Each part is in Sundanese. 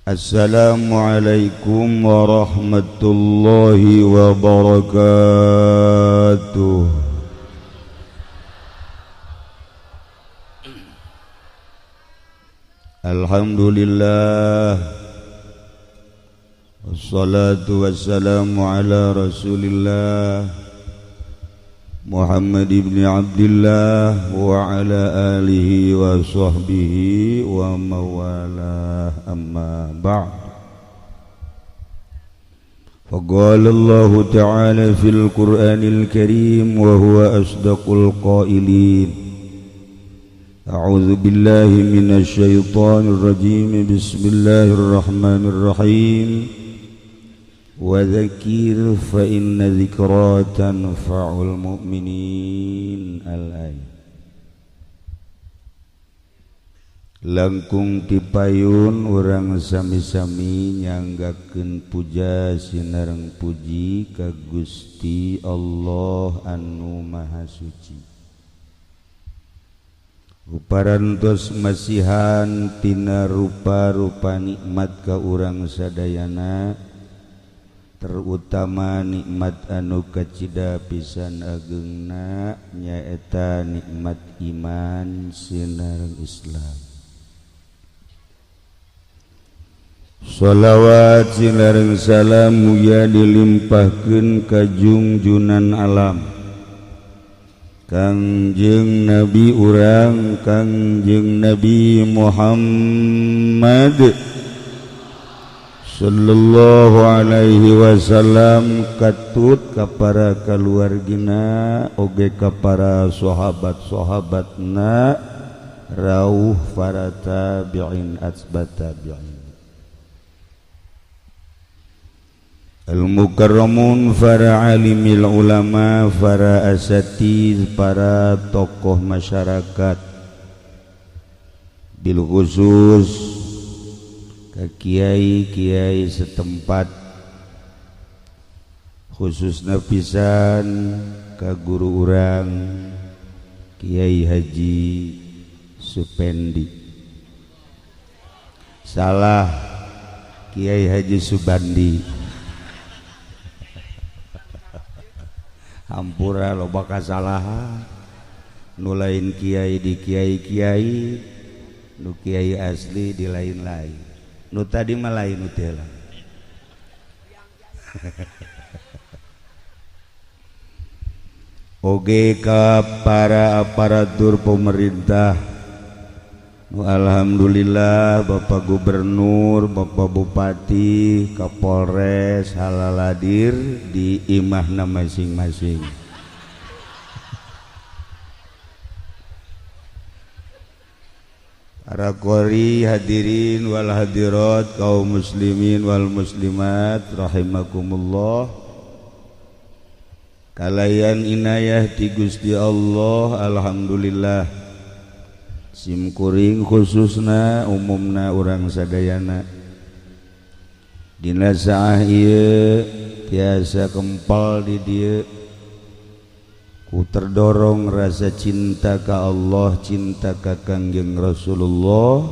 Assalamualaikum warahmatullahi wabarakatuh. Alhamdulillah, wassalatu wassalamu ala rasulillah Muhammad ibn Abdullah wa ala alihi wa sahbihi wa mawalah, amma ba'd. Faqala Allah ta'ala fil Qur'anil Karim wa huwa asdaqul qailin. A'udzu billahi minasy syaithanir rajim. Bismillahirrahmanirrahim. Wa dzakir fa inna dzikra tanfa'ul mu'minin. Al-ayat. Langkung tipayun urang sami-sami nyanggakeun puja sinareng puji ka Gusti Allah anu Maha Suci. Uparantos masihan tina rupa-rupa nikmat ka urang sadayana, terutama nikmat anu kacida pisan ageungna nyaeta nikmat iman sinareng Islam. Shalawat sinareng salam mugia dilimpahkeun ka jungjunan alam Kangjeng Nabi urang Kangjeng Nabi Muhammad sallallahu alaihi wasallam, katut ka para kaluargina oge ka para sahabat-sahabatna, rauh para tabi'in atsbat tabi'in, al-mukarramun, para alimil ulama, para asatiz, para tokoh masyarakat, bil khusus ke kiai-kiai setempat, khususna pisan ka guru urang Kiai Haji Supendi, salah, Kiai Haji Subandi. Hampura loba kasalahan, nu lain kiai di kiai-kiai, nu kiai asli di lain-lain, nu tadi mah lain nu teh lah. Oge ka para aparatur pemerintah, nu alhamdulillah Bapak Gubernur, Bapak Bupati, Kapolres halaladir di imahna masing-masing. Para qori hadirin wal hadirat, kaum muslimin wal muslimat rahimakumullah. Kalayan inayah ti Gusti Allah, alhamdulillah. Simkuring khususna umumna urang sadayana dina saah ieu tiasa kempal di dieu ku terdorong rasa cinta ka Allah, cinta ka Kangjeng Rasulullah,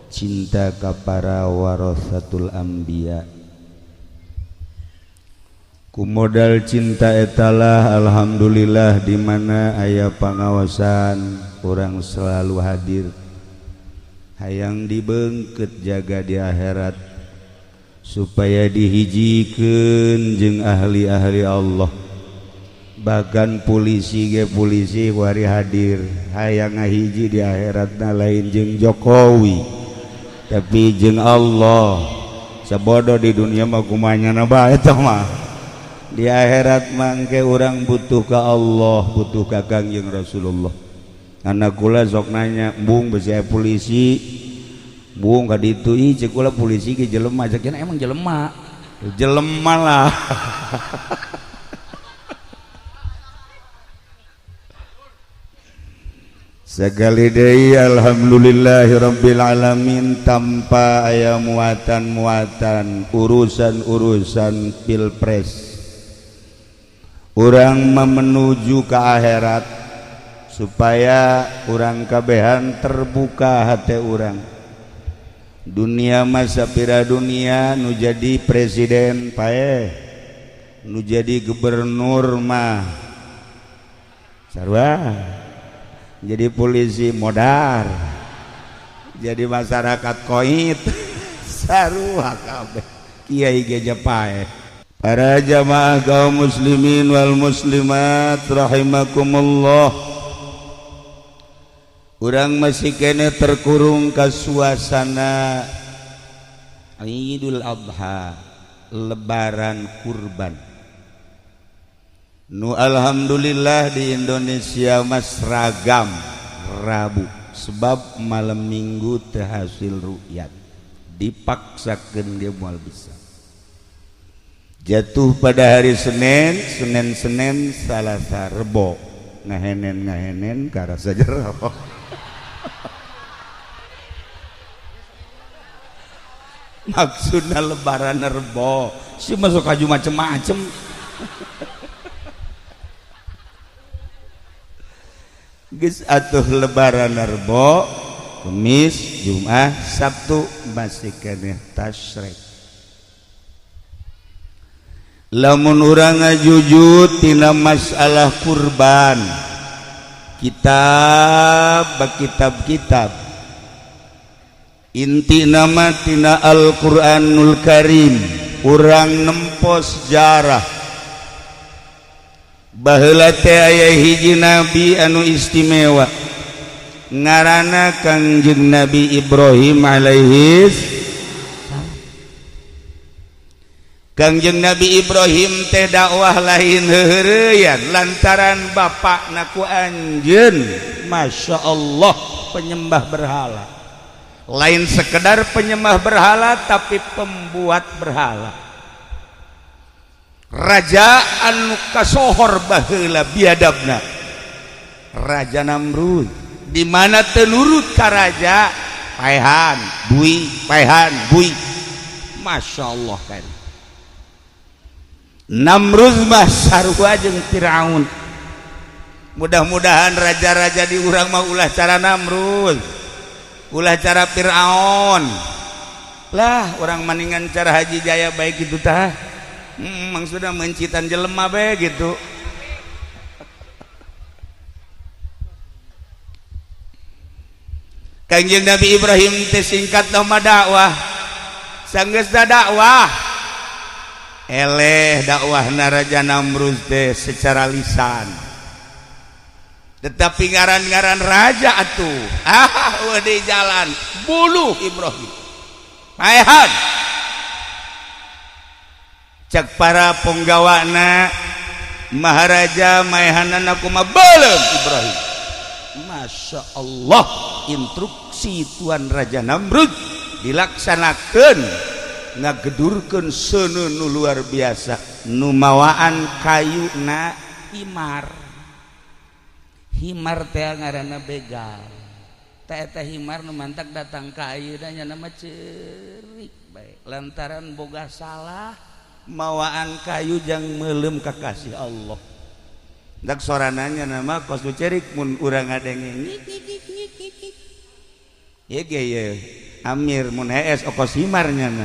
cinta ka para warasatul anbiya. Ku modal cinta etalah alhamdulillah di mana aya pangawasan urang selalu hadir, hayang dibeungkeut jaga di akhirat supaya dihijikeun jeung ahli-ahli Allah. Bahkan polisi ge polisi wari hadir hayang ngahiji di akhiratna lain jeung Jokowi tapi jeung Allah. Sabodo di dunia mah kumanyana bae eta mah, di akhirat mangke urang butuh ka Allah, butuh ka Kangjeng Rasulullah. Anak kula sok nanya, "Bung besi polisi, bung ka ditu ih ceuk kula polisi ge jelema." Cek emang jelema. Jelema lah. Sekali deui alhamdulillahirabbil alamin, tanpa aya muatan-muatan urusan-urusan pilpres, urang menuju ke akhirat supaya urang kabehan terbuka hati urang. Dunia masa pira dunia, nu jadi presiden paeh, nu jadi gubernur mah sarua, jadi polisi modar, jadi masyarakat koit sarua kabeh, kiai ge paeh. Para jamaah kaum muslimin wal muslimat rahimakumullah, urang masih kene terkurung ke suasana Idul Adha, Lebaran kurban. Nu alhamdulillah di Indonesia mas ragam Rabu, sebab malam Minggu terhasil rukyat, dipaksakan dia mual bisa jatuh pada hari Senin. Senin, Senin, Salasa, Rebo, ngahenen ngahenen karasa jero. Maksudnya Lebaran Rebo si masuk kaju macem-macem. Geus atuh Lebaran Rebo, Kamis, Jumat, Sabtu masih keneh tasyrik. Lamun urang ngajujud tina masalah kurban, kitab kitab-kitab inti nama tina Al-Qur'anul Karim, urang nempo sejarah baheula teh aya hiji nabi anu istimewa ngaranna Kangjeng Nabi Ibrahim alaihis. Kangjeng Nabi Ibrahim teh dakwah lain heureyan lantaran bapakna ku anjeun Masya Allah penyembah berhala, lain sekedar penyembah berhala tapi pembuat berhala, raja anu kasohor baheula biadabna, Raja Namrud, di mana teu nurut ka raja paehan bui, paehan bui. Masya Allah kan Namrud mah sarua jeung Firaun. Mudah-mudahan raja-raja di urang mah ulah cara Namrud, ulah cara Firaun lah, orang maningan cara Haji Jaya baik gitu tah. Maksudnya mencitan jelema bae gitu. Kangjeng Nabi Ibrahim teh singkat nama dakwah, sanggeus dakwah eleh dakwah Raja Namrud teh secara lisan, tetapi ngaran-ngaran raja atuh ah di jalan buluh Ibrahim paehan. Cek para penggawana maharaja maehanana kumaha beuleum Ibrahim. Masya Allah, instruksi Tuan Raja Namrud dilaksanakan, ngagedurkeun seuneu nu luar biasa, nu mawaan kayuna himar. Himar teh ngaranna begal. Teh eta himar nu mantak datang ka ayeuna nya nama ceurik bae lantaran boga salah mawaan kayu jang meuleum ka kasih Allah. Dak sorananya nama kos nu cerik mun urang ngadenge. Ye ge ye Amir mun hees okos himar nyana.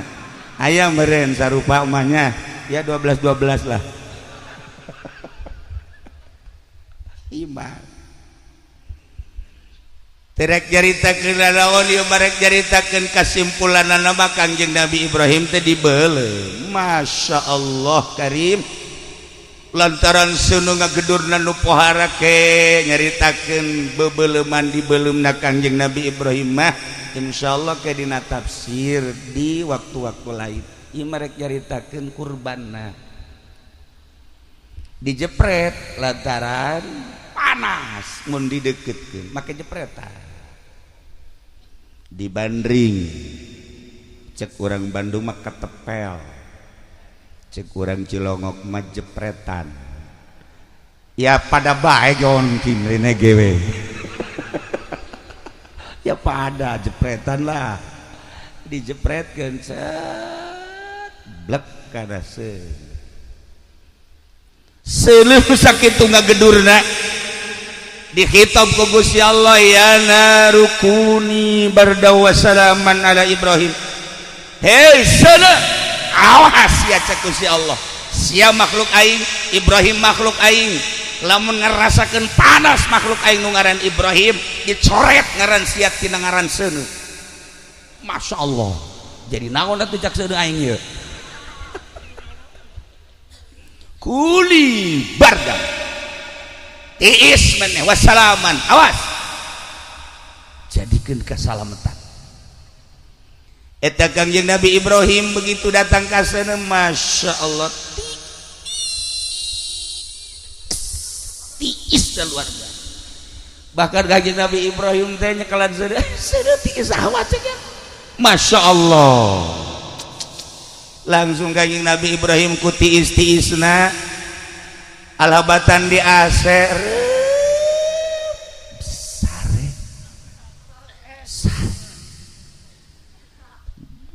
Aya meureun sarupa umahnya ya 12 12 lah. Himar. Terek nyaritakeun naon ieu barek nyaritakeun kasimpulanna mah Kangjeng Nabi Ibrahim teh dibeuleum. Masya Allah Karim. Lantaran seuneu ngagedurna nu pohara ke nyaritakeun bebeuleman dibeuleumna Kangjeng Nabi Ibrahim mah insyaallah ke dina tafsir di waktu-waktu lain. Ieu marek nyaritakeun kurbanna dijepret lantaran panas mun dideketkeun make jepretan dibandring. Cek urang Bandung mah ketepel, cek urang Cilongok mah jepretan. Ya pada bae jon kimrine gewe. Ya pada jepretan lah, dijepretkeun set blek kana seuleuh sakitu ngagedurna. Dikhitab ku Gusti Allah, ya naru kuni barda wa salaman ala Ibrahim. Hei seuneu, awas ya, cek Gusti Allah, sia makhluk aing, Ibrahim makhluk aing. Lamun ngerasakeun panas makhluk aing nu ngaran Ibrahim, dicoret ngaran sia tina ngaran seuneu. Masya Allah, jadi naon atuh cak seuneu aing ieu? Kuli bardan, tiis maneh, wassalaman, awas, jadikeun kasalamatan. Eta Kangjeng Nabi Ibrahim begitu datang ka seuneu, Masya Allah, tiis luar biasa. Bahkan Kangjeng Nabi Ibrahim teh nyekelan seuneu, seuneu tiis awas cek. Masya Allah, langsung Kangjeng Nabi Ibrahim ku tiis-tiisna alhabatan di AC sare sare.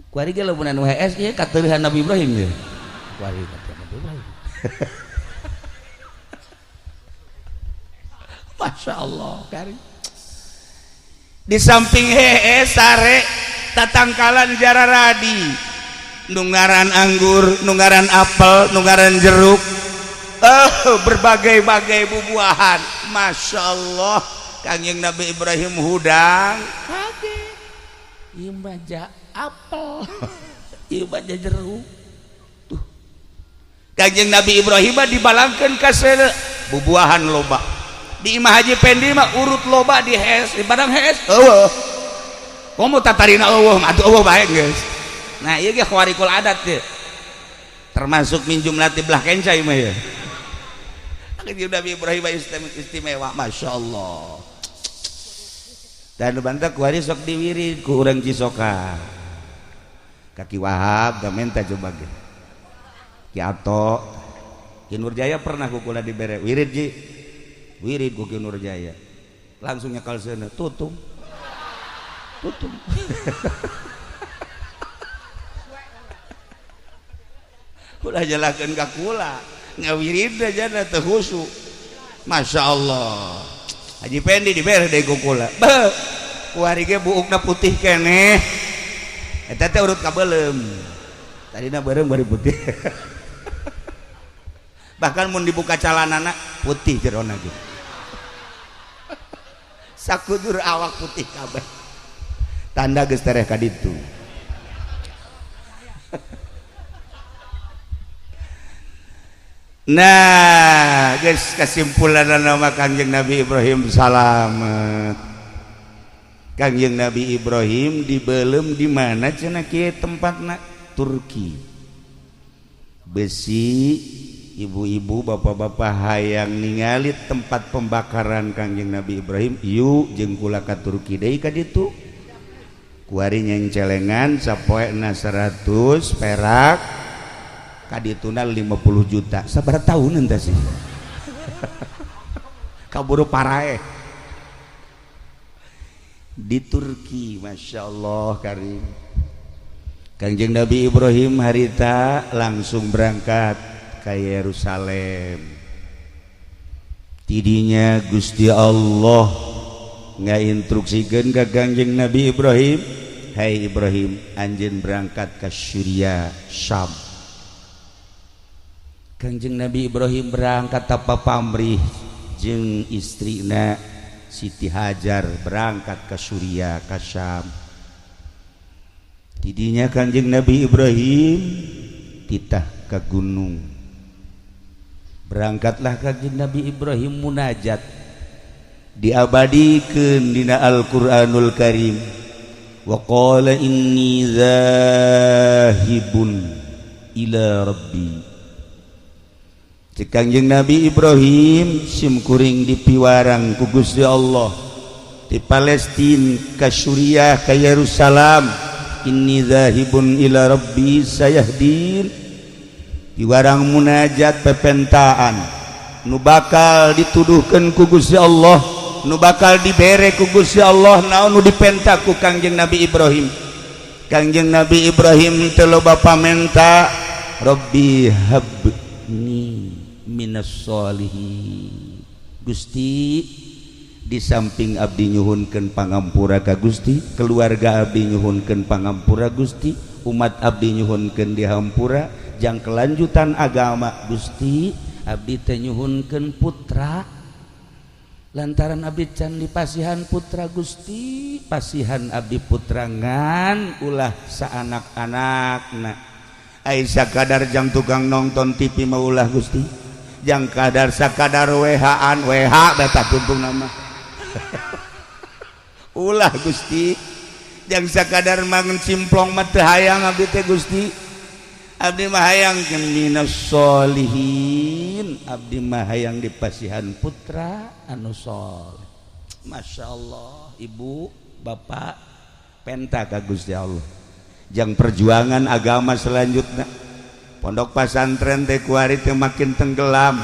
Kuari ge lamun anu HS ieu kateureuhan Nabi Ibrahim ieu. Kuari kateureuhan Nabi Ibrahim. Masya Allah, kari. Di samping hees sare tatangkalan jararadi, nungaran anggur, nungaran apel, nungaran jeruk, berbagai-bagai bubuahan. Masya Allah, Kangjeng Nabi Ibrahim hudang kaget, ieu mah apel, ieu mah jeruk. Tuh, Kangjeng Nabi Ibrahim mah dibalangkeun ka seuneu bubuahan loba. Di Imah Haji Pendi mah urut loba di hees, di badang hees eueuh. Komo tatarina eueuh, atuh eueuh bae geus. Nah, ieu ge khawarikul adat teh. Termasuk minjum latih belah kenca ieu mah ya. Kangjeng Nabi Ibrahim istimewa, Masya Allah. Dan bantah kuari sok diwirid ku urang Cisoka. Kaki Wahab da menta coba ge. Ki Ato, Ki Nurjaya pernah ku kula dibere wirid ji. Wirid ku Ki Nurjaya. Langsung nyekal seuneu, tutung. Tutung. Ulah jalakeun ka kula. Ngawirid aja teu khusyuk. Masya Allah, Haji Pendi dibere deui ku kula. Beuh, kuari ge buukna putih keneh. Eta teh urut kabeuleum. Tadina beureum bari putih. Bahkan mun dibuka calanana putih jerona ge. Sakudur awak putih kabeh. Tanda geus tereh ka ditu. Nah, guys, kesimpulan nama Kangjeng Nabi Ibrahim salamet. Kangjeng Nabi Ibrahim dibelem di mana cenah kieu tempatna? Turki. Besi ibu-ibu bapak-bapak hayang ningali tempat pembakaran Kangjeng Nabi Ibrahim, yuk jeung kula ka Turki deui ka ditu. Kuari nyencelengan sapoena 100 perak. Kadituna 50 juta sabar tahun entah sih. Kaburu paraeh di Turki. Masya Allah karim. Kangjeng Nabi Ibrahim harita langsung berangkat ke Yerusalem. Tidinya Gusti Allah ngainstruksikeun ka Kangjeng Nabi Ibrahim, "Hai Ibrahim, anjeun berangkat ke Syria, Syam." Kangjeng Nabi Ibrahim berangkat tanpa pamrih jeung istrina Siti Hajar berangkat ke Suriah, ke Syam. Tidinya Kangjeng Nabi Ibrahim titah ke gunung. Berangkatlah Kangjeng Nabi Ibrahim munajat, diabadikeun dina Al-Qur'anul Karim. Wa qala inni zahibun ila rabbi. Kangjeng Nabi Ibrahim simkuring dipiwarang ku Gusti Allah di Palestina ka Suriah ka Yerusalem, inni zahibun ila rabbi sayahdin. Piwarang munajat pepentaan nu bakal dituduhkeun ku Gusti Allah, nu bakal dibere ku Gusti Allah, naon nu dipenta ku Kangjeng Nabi Ibrahim. Kangjeng Nabi Ibrahim teu loba pamenta, Rabbi habni minas sholihin. Gusti Di samping abdi nyuhunkeun pangampura ka Gusti, keluarga abdi nyuhunkeun pangampura Gusti, umat abdi nyuhunkeun dihampura jang kelanjutan agama Gusti. Abdi teh nyuhunkeun putra lantaran abdi can dipasihan putra Gusti, pasihan abdi putra ngan ulah saanak-anakna. Ai sakadar jang tukang nonton TV mah ulah Gusti, jang kadar sakadar WH-an WH beta tuntung nama ulah Gusti, jang sakadar mangan cimplong mah teu hayang abdi teh Gusti. Abdi mah hayang minas solihin, abdi mah hayang dipasihan putra anu soleh. Masya Allah, ibu bapak penta ka Gusti Allah jang perjuangan agama selanjutnya. Pondok pasantren teh kuari teh makin tenggelam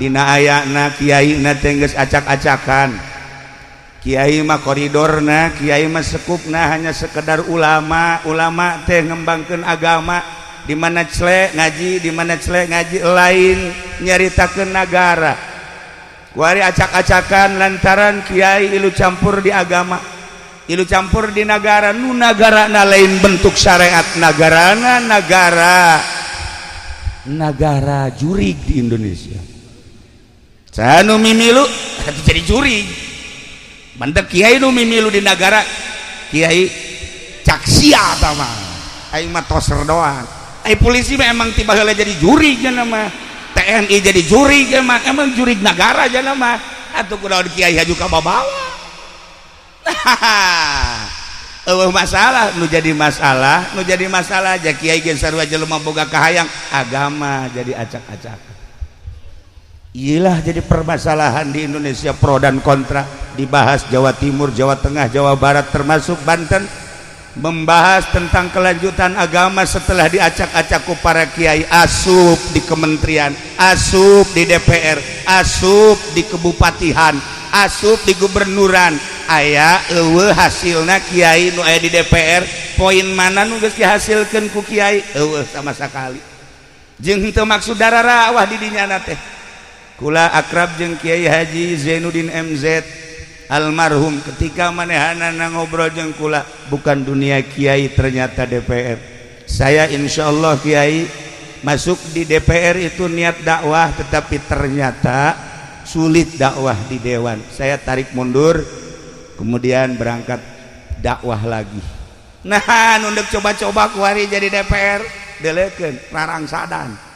dina ayana kiai na teh geus acak-acakan. Kiai mah koridorna, kiai mah sekupna hanya sekedar ulama. Ulama teh ngembangkeun agama, di mana celek ngaji, di mana celek ngaji, lain nyaritakeun nagara. Kuari acak-acakan lantaran kiai ilu campur di agama, ilu campur di nagara. Nu nagarana lain bentuk syariat, nagarana nagara nagara jurig di Indonesia. Sanu mimilu jadi jurig. Mantep kiai nu mimilu di nagara, kiai caksia tama aing mah toser doang. Ai polisi mah emang tiba heula jadi jurig nya mah, TNI jadi jurig mah, emang jurig nagara nya mah. Atuh kunaon kiai haju ka babawa. Eueuh masalah nu jadi masalah, nu jadi masalah aja kiai ge sarua jelema boga kahayang agama jadi acak-acakan. Iyalah jadi permasalahan di Indonesia, pro dan kontra dibahas Jawa Timur, Jawa Tengah, Jawa Barat termasuk Banten, membahas tentang kelanjutan agama setelah diacak-acak ku para kiai, asup di kementerian, asup di DPR, asup di kebupatihan, asup di gubernuran. Aya eueuh hasilna kiai nu aya di DPR, poin mana nu geus dihasilkeun ku kiai? Eueuh sama sekali. Jeung henteu maksud dararawah di dinya teh. Kula akrab jeung Kiai Haji Zainuddin MZ almarhum, ketika manehanana ngobrol jeung kula bukan dunia kiai, ternyata DPR. Saya insyaallah kiai masuk di DPR itu niat dakwah, tetapi ternyata sulit dakwah di dewan. Saya tarik mundur, kemudian berangkat dakwah lagi. Nah, nunduk coba-coba kuari jadi DPR, delekeun rarangsadan.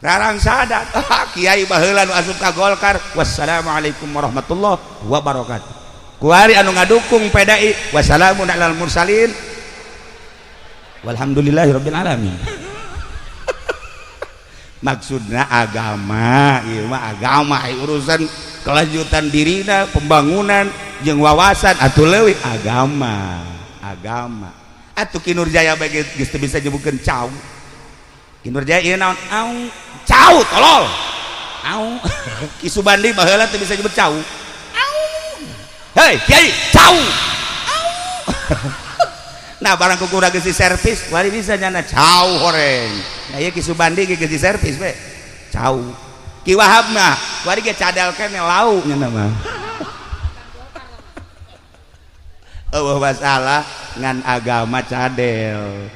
Rarangsadan. Kiai baheula nu asup ka Golkar, wassalamualaikum warahmatullahi wabarakatuh. Kuari anu ngadukung PDI, wassalamun alal mursalin walhamdulillahirabbil alamin. Maksudna agama, ieu mah agama, urusan kelanjutan dirina, pembangunan jeung wawasan atuh leuwih agama, agama. Atuh Ki Nurjaya bae geus teu bisa nyebutkeun cau. Ki Nurjaya ieu naon? Au, cau tolol. Au. Ki Subandi baheula teu bisa nyebut cau. Au. Hei, kiai, cau. Au. Nah, barang kukurang geus servis, wari bisa nyana cau horeng. Nah, ieu Ki Subandi ge geus diservis we. Cau. Ki Wahab mah wari ge cadal kene lau nya mah. Eueuh masalah ngan agama cadel.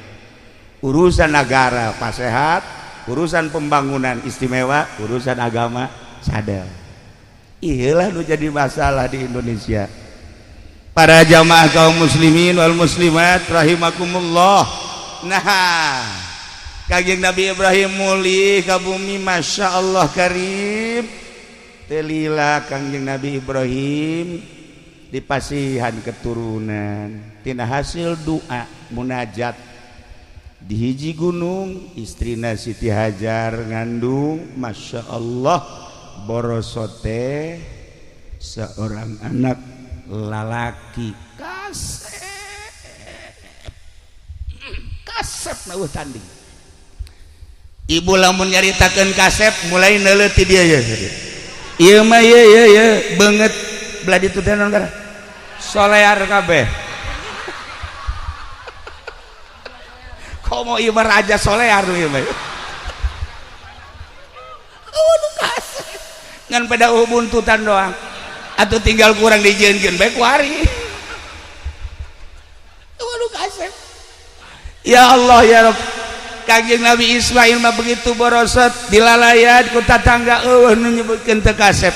Urusan negara pasehat, urusan pembangunan istimewa, urusan agama cadel. Iyalah nu jadi masalah di Indonesia. Para jamaah kaum muslimin wal muslimat rahimakumullah. Nah, Kanjeng Nabi Ibrahim mulih ka bumi, Masya Allah karim. Telila Kanjeng Nabi Ibrahim dipasihan keturunan tina hasil doa munajat di hiji gunung, istrina Siti Hajar ngandung, Masya Allah borosote seorang anak lalaki kasep kasep nauh tanding. Ibu lamun nyaritakeun kasep mulai neuleuti dia ya. Ieu mah ye ye ye beungeut belah ditu teh naon gara solear kabeh. Komo ieu mah raja solear ieu mah. Aduh kasep ngan pada buntutan doang. Atau tinggal kurang dijieunkeun bae kuari. Waduh, kasep. Ya Allah ya Rabb. Kangjeng Nabi Ismail mah begitu borosot dilalayat ku tatangga, eueuh nu nyebutkeun teu kasep.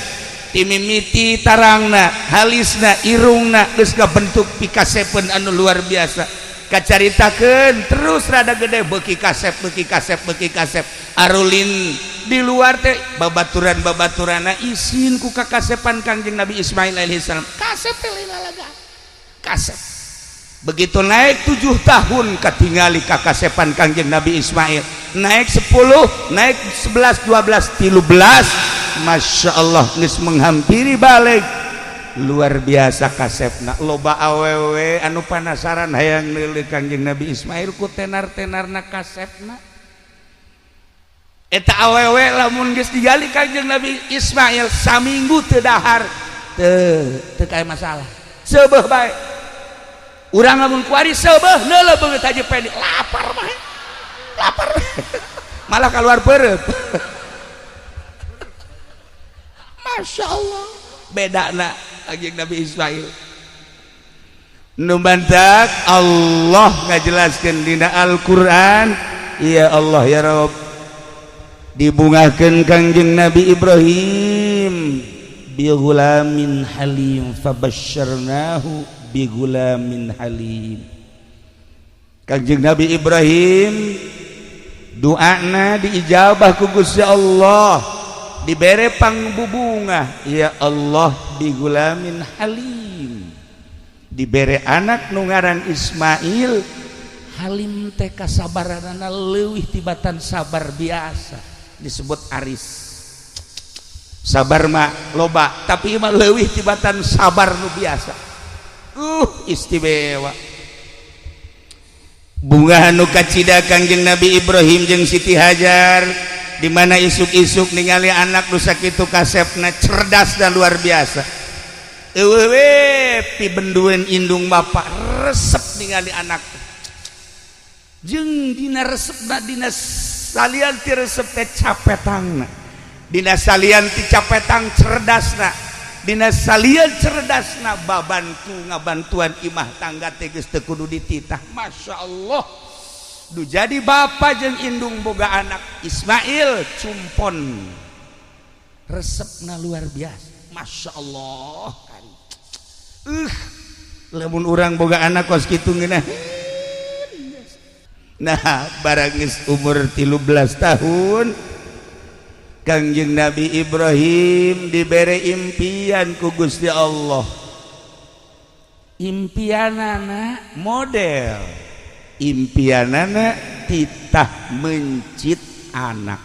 Timimiti tarangna, halisna, irungna geus kabentuk pikasepeun anu luar biasa. Kacaritakeun terus rada gede beuki kasep, beuki kasep, beuki kasep. Arulin di luar teh babaturan-babaturana isin ku kakasepan Kangjeng Nabi Ismail alaihissalam. Kasep teh lain lalaga. Kasep. Begitu naik 7 tahun katingali kakasepan Kangjeng Nabi Ismail, naik 10, naik 11, 12, 13, Masya Allah, geus menghampiri balig, luar biasa kasepna. Loba awewe anu panasaran hayang neuleuh Kangjeng Nabi Ismail ku tenar-tenarna kasepna. Eta awewe lamun geus digali Kangjeng Nabi Ismail saminggu teu dahar teu teu kaya masalah, seubeuh bae. Urang lamun kuari seubeuh neuleuh beungeut Haji Pedi, lapar mah lapar, malah keluar perut. Masya Allah, beda nak Kangjeng Nabi Ismail. Nu mantak Allah ngajelaskeun dina Al-Qur'an, ya Allah ya Rabb, dibungakeun Kangjeng Nabi Ibrahim bi gulamin halim, fabasyarnahu bi gulamin halim. Kangjeng Nabi Ibrahim doana diijabah ku Gusti Allah, dibere pangbubunga, ya Allah, bi gulamin halim, dibere anak nu ngaran Ismail. Halim teh kasabaranana leuwih tibatan sabar biasa, disebut aris. Sabar mah loba, tapi mah leuwih tibatan sabar nu biasa. Istimewa. Bunga anu kacida Kangjeng Nabi Ibrahim jeung Siti Hajar, di mana isuk-isuk ningali anak nu sakitu kasepna, cerdas dan luar biasa. Eueuh we pibenduen indung bapak resep ningali anak, jeung dina resepna, dina salian ti resep teh capetangna, dina salian ti capetang cerdasna, dina salian cerdasna babantu ngabantuan imah tangga teh geus teu kudu dititah. Masya Allah, du jadi bapak jeung indung boga anak Ismail cumpon, resepna luar biasa. Masya Allah. Lamun urang boga anak kos kitu ngeunah. Nah, barang geus umur 13 tahun, Kangjeng Nabi Ibrahim dibere impian ku Gusti Allah. Impianana model impianana titah mencit anak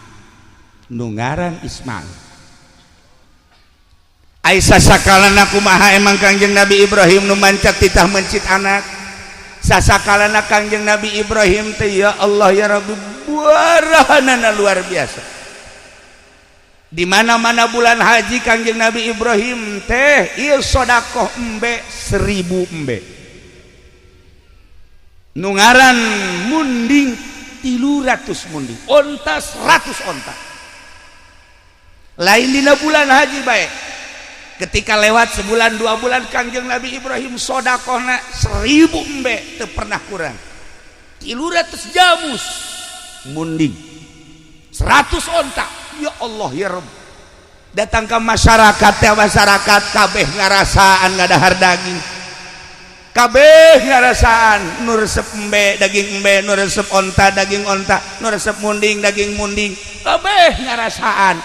nu ngaran Ismail. Aisyah sakalana kumaha emang Kangjeng Nabi Ibrahim nu mancak titah mencit anak? Sasakalana Kangjeng Nabi Ibrahim teh, ya Allah ya Rabbi, buarahanana luar biasa. Di mana-mana bulan haji Kangjeng Nabi Ibrahim teh ieu sodakoh embe 1000 embe, nu ngaran munding 300 munding, onta 100 onta. Lain dina bulan haji bae, ketika lewat sebulan 2 bulan Kangjeng Nabi Ibrahim sodakohna 1000 embe teu pernah kurang, 300 jamus munding, 100 onta. Ya Allah ya Rabb, datang ke masyarakat ya, masyarakat kabeh ngarasaan ngadahar daging, kabeh ngarasaan nu resep embe daging embe, nu resep onta daging onta, nu resep munding daging munding, kabeh ngarasaan.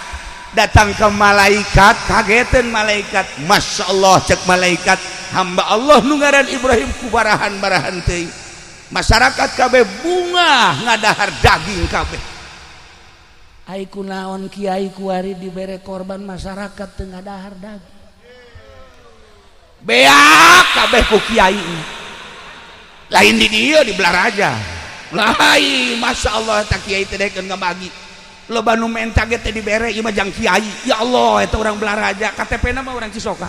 Datang ke malaikat, kagetan malaikat. Masya Allah, cek malaikat, hamba Allah nu ngaran Ibrahim kubarahan barahan teuing masyarakat kabeh bunga ngadahar daging kabeh. Ai kunaon kiai kuari dibere korban masyarakat teu ngadahar daging, beak kabeh ku kiai? Lain di dia, di Belaraja lain. Masya Allah, tak kiai teh dekeun ngabagi, loba nu menta ge teh dibere. Ieu mah jang kiai. Ya Allah, eta urang Belaraja, KTP na mah urang Cisoka.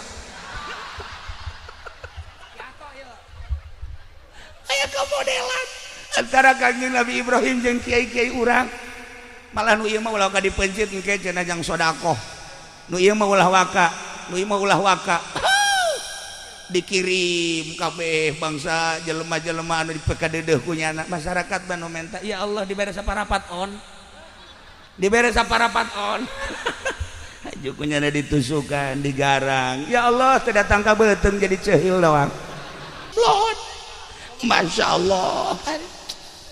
Aya kemodelan antara Kangjeng Nabi Ibrahim jeung kiai-kiai urang. Malah nu ieu mah ulah ka dipencit, engke cenah jang sodakoh, nu ieu mah ulah waka. Nu ieu mah ulah waka. Dikirim kabeh bangsa jelema-jelema anu dipekadeudeeh ku nyana masyarakat banu menta ya Allah dibere saparapat on. Dibere saparapat on. Haju ku nyana ditusukan, digarang. Ya Allah teu datang ka beuteung jadi ceuhil doang. Lot. Masya Allah.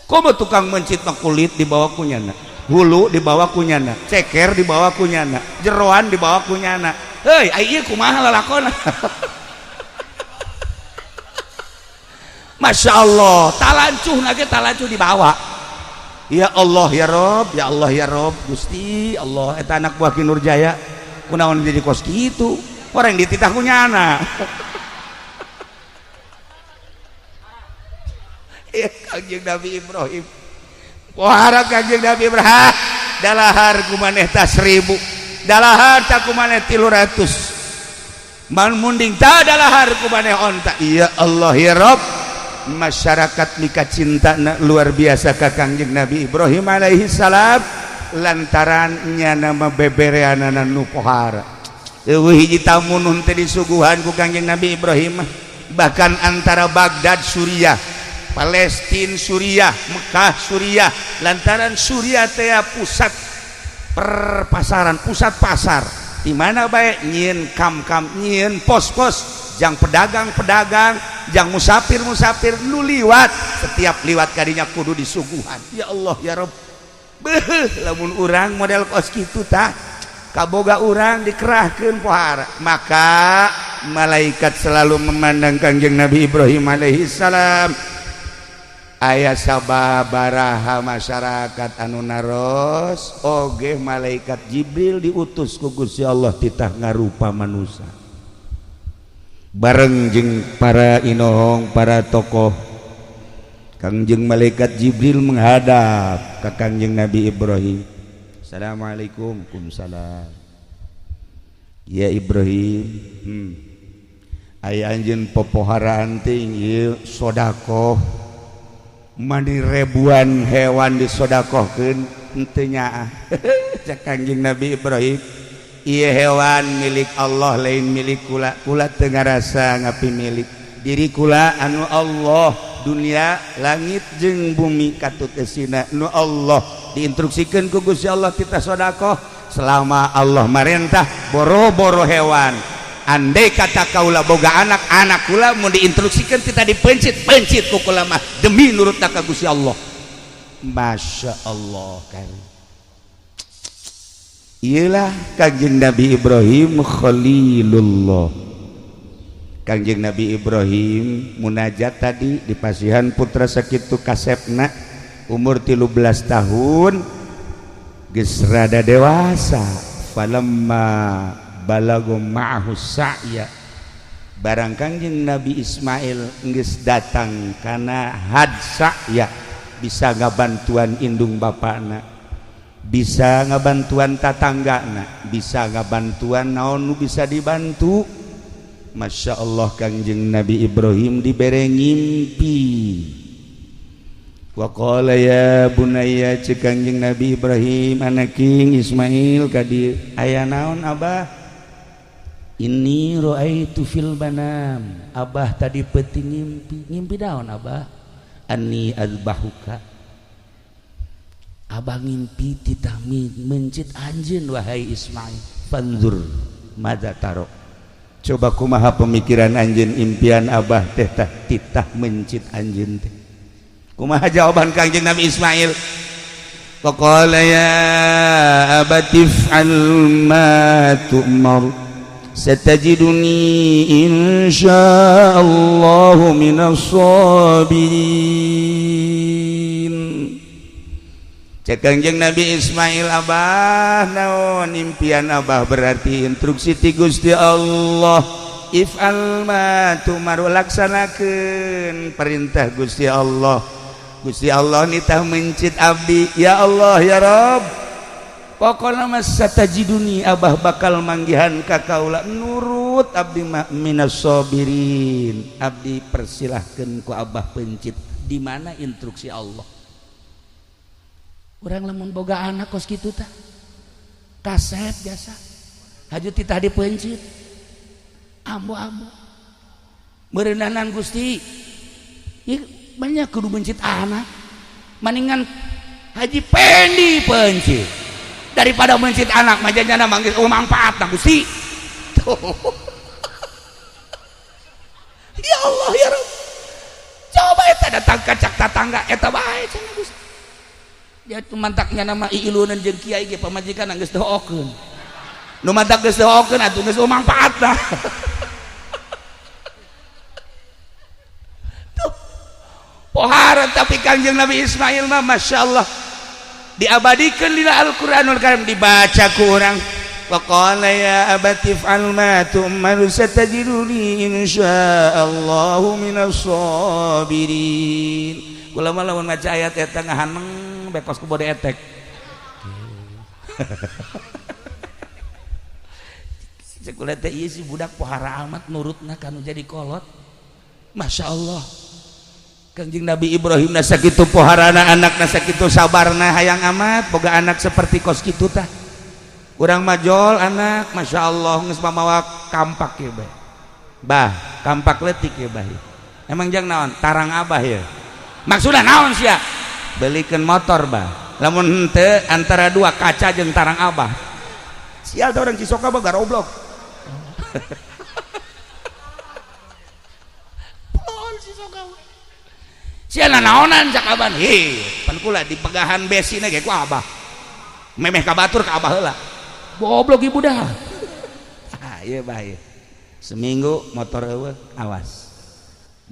Komo tukang mencit mah kulit dibawa ku nyana, hulu dibawa ku nyana, ceker dibawa ku nyana, jeroan dibawa ku nyana. Heuy, ai ieu kumaha lalakona? Masya Allah, talancuh nage talancuh dibawa. Ya Allah ya Rob, ya Allah ya Rob, Gusti Allah eta anak buah Ki Nurjaya kunaon jadi kos kitu? Orang dititah ku nyana. Ya Kangjeng Nabi Ibrahim. Pohara Kangjeng Nabi Ibrahim, dalahar ku maneh ta 1000, dalahar ta ku maneh 300. Man munding ta dalahar ku maneh onta. Ya Allah ya Rob, masyarakat mika cinta luar biasa ka Kangjeng Nabi Ibrahim alaihi salam lantaran nyana mah bebereanana nu pohara. Eueuh hiji tamu nu teu disuguhan ku Kangjeng Nabi Ibrahim, bahkan antara Baghdad Suriah, Palestina Suriah, Mekah Suriah, lantaran Suriah teh pusat perpasaran, pusat pasar. Di mana bae nyieun kam-kam, nyieun pos-pos, jang pedagang-pedagang, jang musafir-musafir nu liwat, setiap liwat kadinya kudu disuguhan. Ya Allah ya Rob. Beuh, lamun urang model kos kitu tah, kaboga urang dikerahkeun pohara. Maka malaikat selalu memandang Kangjeng Nabi Ibrahim alaihi salam. Aya sababaraha masyarakat anu naros oge malaikat Jibril diutus ku Gusti Allah titah ngarupa manusia bareng jeung para inohong para tokoh. Kangjeng malaikat Jibril menghadap ka Kangjeng Nabi Ibrahim. Assalamualaikum. Waalaikumsalam. Ya Ibrahim, aya anjeun popoharaan teh ieu sodakoh mani ribuan hewan disodakohkeun henteu nyaah. Cak Kangjeng Nabi Ibrahim, ieu hewan milik Allah lain milik kula, kula teu ngarasa ngapi milik diri kula anu Allah, dunia langit jeung bumi katut esina nu Allah. Diinstruksikeun ku Gusti Allah kita sodakoh selama Allah marentah boro-boro hewan. Andai kata kaula boga anak, anak kula mau diinstruksikan kita dipencit, pencit ku kula mah demi nurut ka Gusti Allah. Masya Allah kan. Iyalah Kangjeng Nabi Ibrahim Khalilullah. Kangjeng Nabi Ibrahim munajat tadi di pasihan putra sakitu kasepna umur 13 tahun geus rada dewasa. Falamma balagu ma'ahu sa'ya, barang Kangjeng Nabi Ismail geus datang kana had sa'ya, bisa ngabantuan indung bapakna, bisa ngabantuan tatanggana, bisa ngabantuan naon nu bisa dibantu. Masya Allah Kangjeng Nabi Ibrahim dibere ngimpi. Wa qala ya bunayya, ceuk Kangjeng Nabi Ibrahim anaking Ismail ka dieu, aya naon abah? Inni ra'aitu fil manam, abah tadi peuting ngimpi. Ngimpi naon abah? Anni azbahuka, abah ngimpi titah mencit anjeun wahai Ismail. Fanzur madza taro, coba kumaha pemikiran anjeun, impian abah teh tah titah mencit anjeun teh. Kumaha jawaban Kangjeng Nabi Ismail? Faqala ya abati if'al ma tu'mar satajiduni insyaallahu minas sabirin. Cek Kangjeng Nabi Ismail, abah naon impian abah? Berarti instruksi ti Gusti Allah, if'al ma tu'mar, laksanakeun perintah Gusti Allah. Gusti Allah nitah mencit abdi. Ya Allah ya Rob, pokokna mah satajiduni, abah bakal manggihan ka kaula nurut abdi mah minas sabirin. Abdi persilahkeun ku abah pencit. Di mana instruksi Allah? Urang lamun boga anak kos kitu tah kasep biasa haju titah dipencit. Ambo-ambo. Meureunanan Gusti. Ieu banyak kudu mencit anak. Maningan Haji Pendi pencit. Daripada mencit anak mah jana manggil oh manfaatna Gusti. Tuh. Ya Allah ya Rabb. Coba eta datang ka cak tatangga eta bae cenah Gusti. Dia tu mantaknya nama iilunan jeung kiai ge pamajikan geus doakeun. Nu mantak geus doakeun atuh geus manfaatna. Tuh. Pohara tapi Kangjeng Nabi Ismail mah Masya Allah diabadikan dina Al-Qur'anul Karim dibaca ku urang. Waqala ya abati if'al ma tu'mar satajiduni insyaallahu minas sabirin. Kula mah lamun maca ayat eta ngahaneng bekos ku bode etek. Cek kula teh ieu si budak pohara amat nurutna kanu jadi kolot. Masya Allah. Kangjeng Nabi Ibrahim na sakitu poharana anakna sakitu sabarna hayang amat boga anak seperti kos kitu tah. Urang majol anak Masya Allah geus mamawa kampak ye bae. Bah, kampak leutik ye bah. Emang jang naon? Tarang abah ye. Maksudna naon sia? Belikeun motor bah. Lamun henteu antara dua kaca jeung tarang abah. Sial teh urang Cisoka mah garoblok. Pol Cisoka. Sia nanaonan cak aban. Hei, pan kula dipegahan besina ge ku abah. Memeh ka batur ka abah heula. Goblok ibu dah. Ah, ieu bah ieu. Seminggu motor eueuh, awas.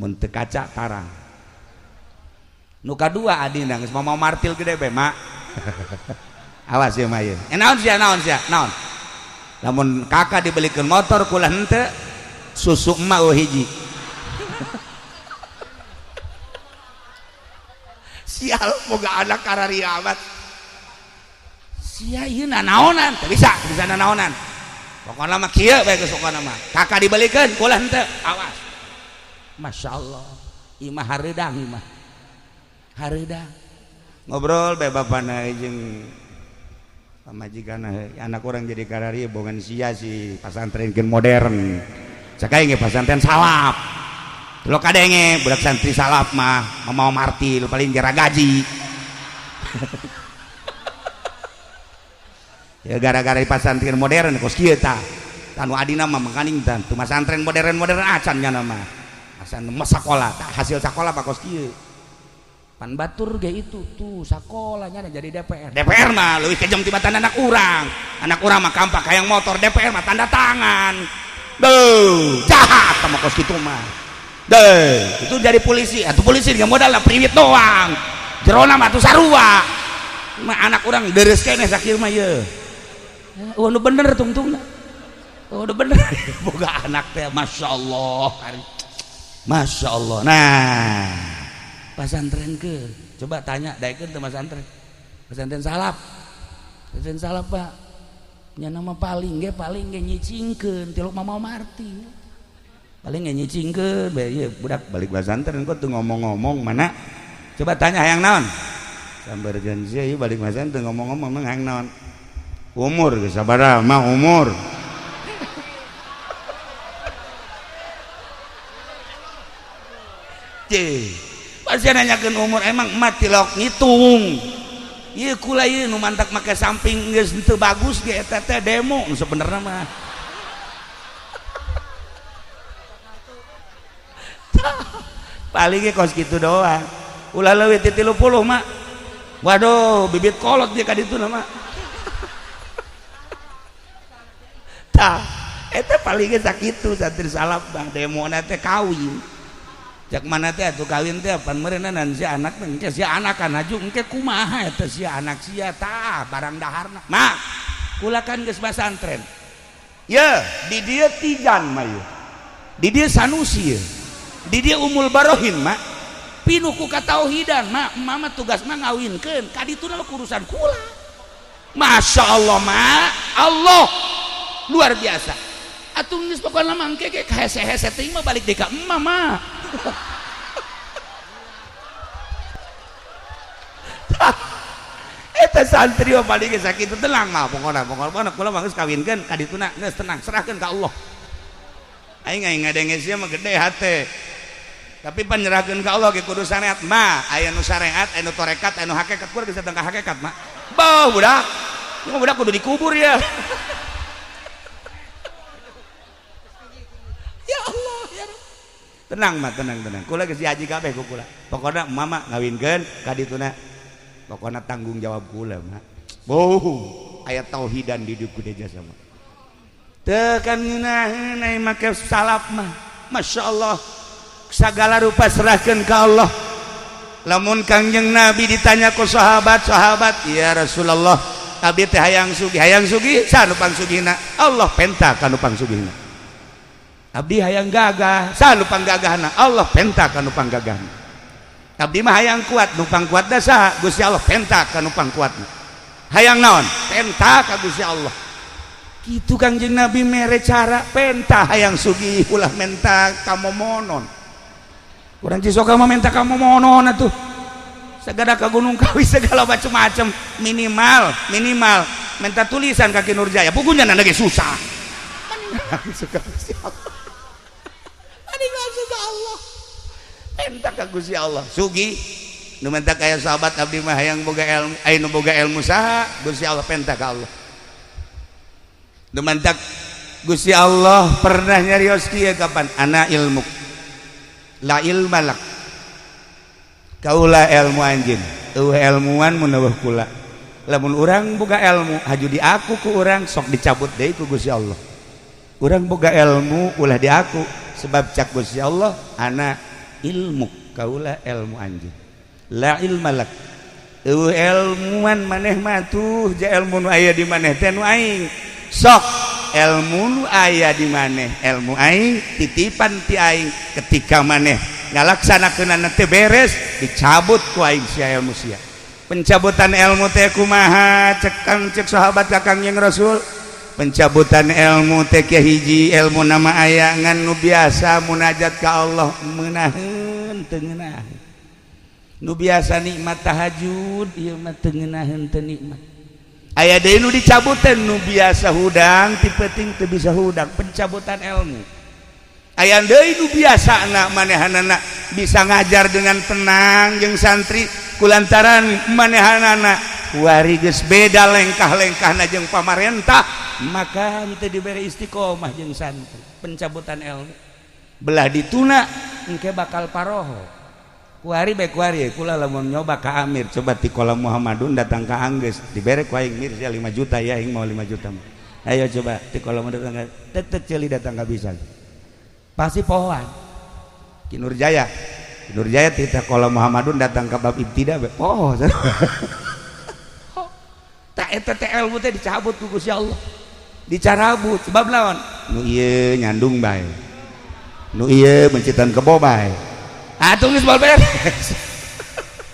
Mun teu kaca tarang. Nu kadua adina geus mau martil gede be, Mak. Awas ieu mah ieu. Naon sia naon sia? Naon? Lamun kakak dibelikeun motor kula henteu, susu emak eueuh hiji. Sial boga anak kararia amat. Sia ieu nanaonan, teu bisa, teu bisa nanaonan. Pokona mah kieu bae geus pokona mah. Kakak dibelikeun kula henteu, awas. Masya Allah, ieu mah hareudang ieu mah. Hareudang. Ngobrol bae bapana jeung pamajikan anak orang jadi kararia bongan sia si pasantrenkeun modern. Cak aing ge pasantren salaf. Lo kadenge budak santri salaf mah mau martil paling jara gaji. Ya gara-gara di pasantren modern kos kieu tah. Tanu adina mah makaning tah teu masantren modern-modern acan nya mah. Asan sakola tah hasil sakola mah kos kieu. Pan batur ge itu tuh sakolanya jadi DPR. DPR mah leuwih kejam tibatan anak urang. Anak urang mah kampak hayang motor, DPR mah tanda tangan. Duh, jahat sama kos kitu mah. Deh, itu jadi polisi. Atuh polisi dengan modal priwit doang. Jerona mah atuh sarua. Mah anak urang deres keneh sakir mah ye. Oh, nu bener tungtungna. Oh, nu bener. Boga anak teh Masya Allah. Masya Allah. Nah, pasantren ke. Coba tanya daekeun teu pasantren. Pasantren salaf. Pasantren salaf, Pak. Nya nama paling ge nyicingkeun tilok mama marti. Paling ge nyicingkeun bae ieu budak balik pasantren kok teu ngomong-ngomong mana? Coba tanya hayang naon? Sambarkeun sia ieu balik pasantren teu ngomong-ngomong mah hayang naon? Umur geus sabaraha mah umur. Cih, pasti nanyakeun umur emang emak tilok ngitung. Ieu kula ieu nu mantak make samping geus teu bagus ge eta teh demo sebenarnya mah. Paling ge kos kitu doang. Ulah leuwih ti 30 mak. Waduh, bibit kolot dia ka ditu mah. Tah, eta paling ge sakitu santri salaf bang demona teh kawin. Cak mana teh atuh kawin teh pan meureunna si anak teh engke si anak kan haju engke kumaha eta si anak sia tah barang daharna. Mak, kula kan geus pasantren. Ye, di dieu Tijan mah ye. Di dieu Sanusi ye. Di dieu Umul Barohin mak. Pinuh ku katauhidan mak, mama tugas mah ngawinkeun ka dituna urusan kula. Masya Allah mak, Allah luar biasa. Atuh geus pokona mah engke ge hese-hese teuing mah balik deui ka emak mah. Eta santri mah paling geus sakitu tenang mah pokona pokona kula mah geus kawinkeun ka dituna geus tenang serahkeun ka Allah. Aing aing ngadenge sia mah gede hate. Tapi panyerahkeun ka Allah ge kudu syariat mah. Aya nu syariat, aya nu tarekat, aya nu hakikat, kudu geus datang ka hakikat mah. Beuh budak. Ieu budak kudu dikubur ya. Ya Allah ya Rabb. Tenang mah, tenang tenang. Kula geus diaji kabeh ku kula. Pokona mama ngawinkeun ka dituna. Pokona tanggung jawab kula mah. Beuh, aya tauhidan di dieu kudu jasa mah. Teu kan ngeunaheun ai make salaf mah. Masyaallah. Segala rupa serahkan ke Allah. Lamun Kangjeng Nabi ditanya ku sahabat-sahabat, ya Rasulullah, abdi teh hayang sugih saha nu pangsugihna? Allah penta ka nu pangsugihna. Abdi hayang gagah, saha nu panggagahna? Allah penta ka nu panggagahna. Abdi mah hayang kuat, nu pangkuatna saha? Gusti Allah penta ka nu pangkuatna. Hayang naon? Penta ka Gusti Allah. Kitu Kangjeng Nabi mere cara penta hayang sugih ulah menta kamomonon. Urang Cisoka mah minta kamu monon atuh. Segala ke Gunung Kawi segala macam-macam minimal minimal minta tulisan kaki Nurjaya pugunya lagi susah. Langsung ka Gusti Allah. Langsung ka Allah. Minta ka Gusti Allah. Sugi nu minta kaya sahabat abdi mah hayang boga ilmu, aya nu boga ilmu saha? Gusti Allah penta ka Allah. Nu minta Gusti Allah pernah nyarios kieu kapan? Ana ilmu la ilma lak kaula ilmu anjeun eueuh ilmuan mun eueuh kula lamun urang boga ilmu haju diaku ku urang sok dicabut deui ku Gusti Allah. Urang boga ilmu ulah diaku sebab cak Gusti Allah ana ilmu kaula ilmu anjeun la ilma lak eueuh ilmuan maneh mah tuh ja ilmu nu aya di maneh teh nu aing sok ilmu nu aya di maneh ilmu aing titipan ti aing ketika maneh ngalaksanakeunana teh beres dicabut ku aing sia ilmu sia. Pencabutan ilmu teh kumaha cek kang cek sahabat ka Kangjeng Rasul? Pencabutan ilmu teh hiji ilmu nama aya ngan nu biasa munajat ka Allah meunaheun teu ngeunaheun. Nu biasa nikmat tahajud ieu mah teu ngeunaheun teu nikmat. Aya deui nu dicabutan nu biasa hudang ti peuting teu bisa hudang pencabutan ilmu. Aya deui nu biasana manehanana bisa ngajar dengan tenang jeung santri kulantaran manehanana kuari geus beda lengkah-lengkahna jeung pamarentah maka teu dibere istiqomah jeung santri pencabutan ilmu. Belah dituna engke bakal paroho. Kuari bae kuari kula lamun nyoba ka Amir coba ti kolam Muhammadun datang ka Anggeus dibere ku aing mir sia 5 juta ya aing mau 5 juta mah. Ayo coba ti kolam datang ka tetet ceuli datang ka bisa. Pasti pohoan. Ki Nurjaya. Ki Nurjaya ti kolam Muhammadun datang ka bab ibtida bae poho. Tak eta teh ilmu teh dicabut ku Gusti Allah. Dicarabut sebab naon? Nu ieu nyandung bae. Nu ieu mencitan kebo bae. Atuh geus beres.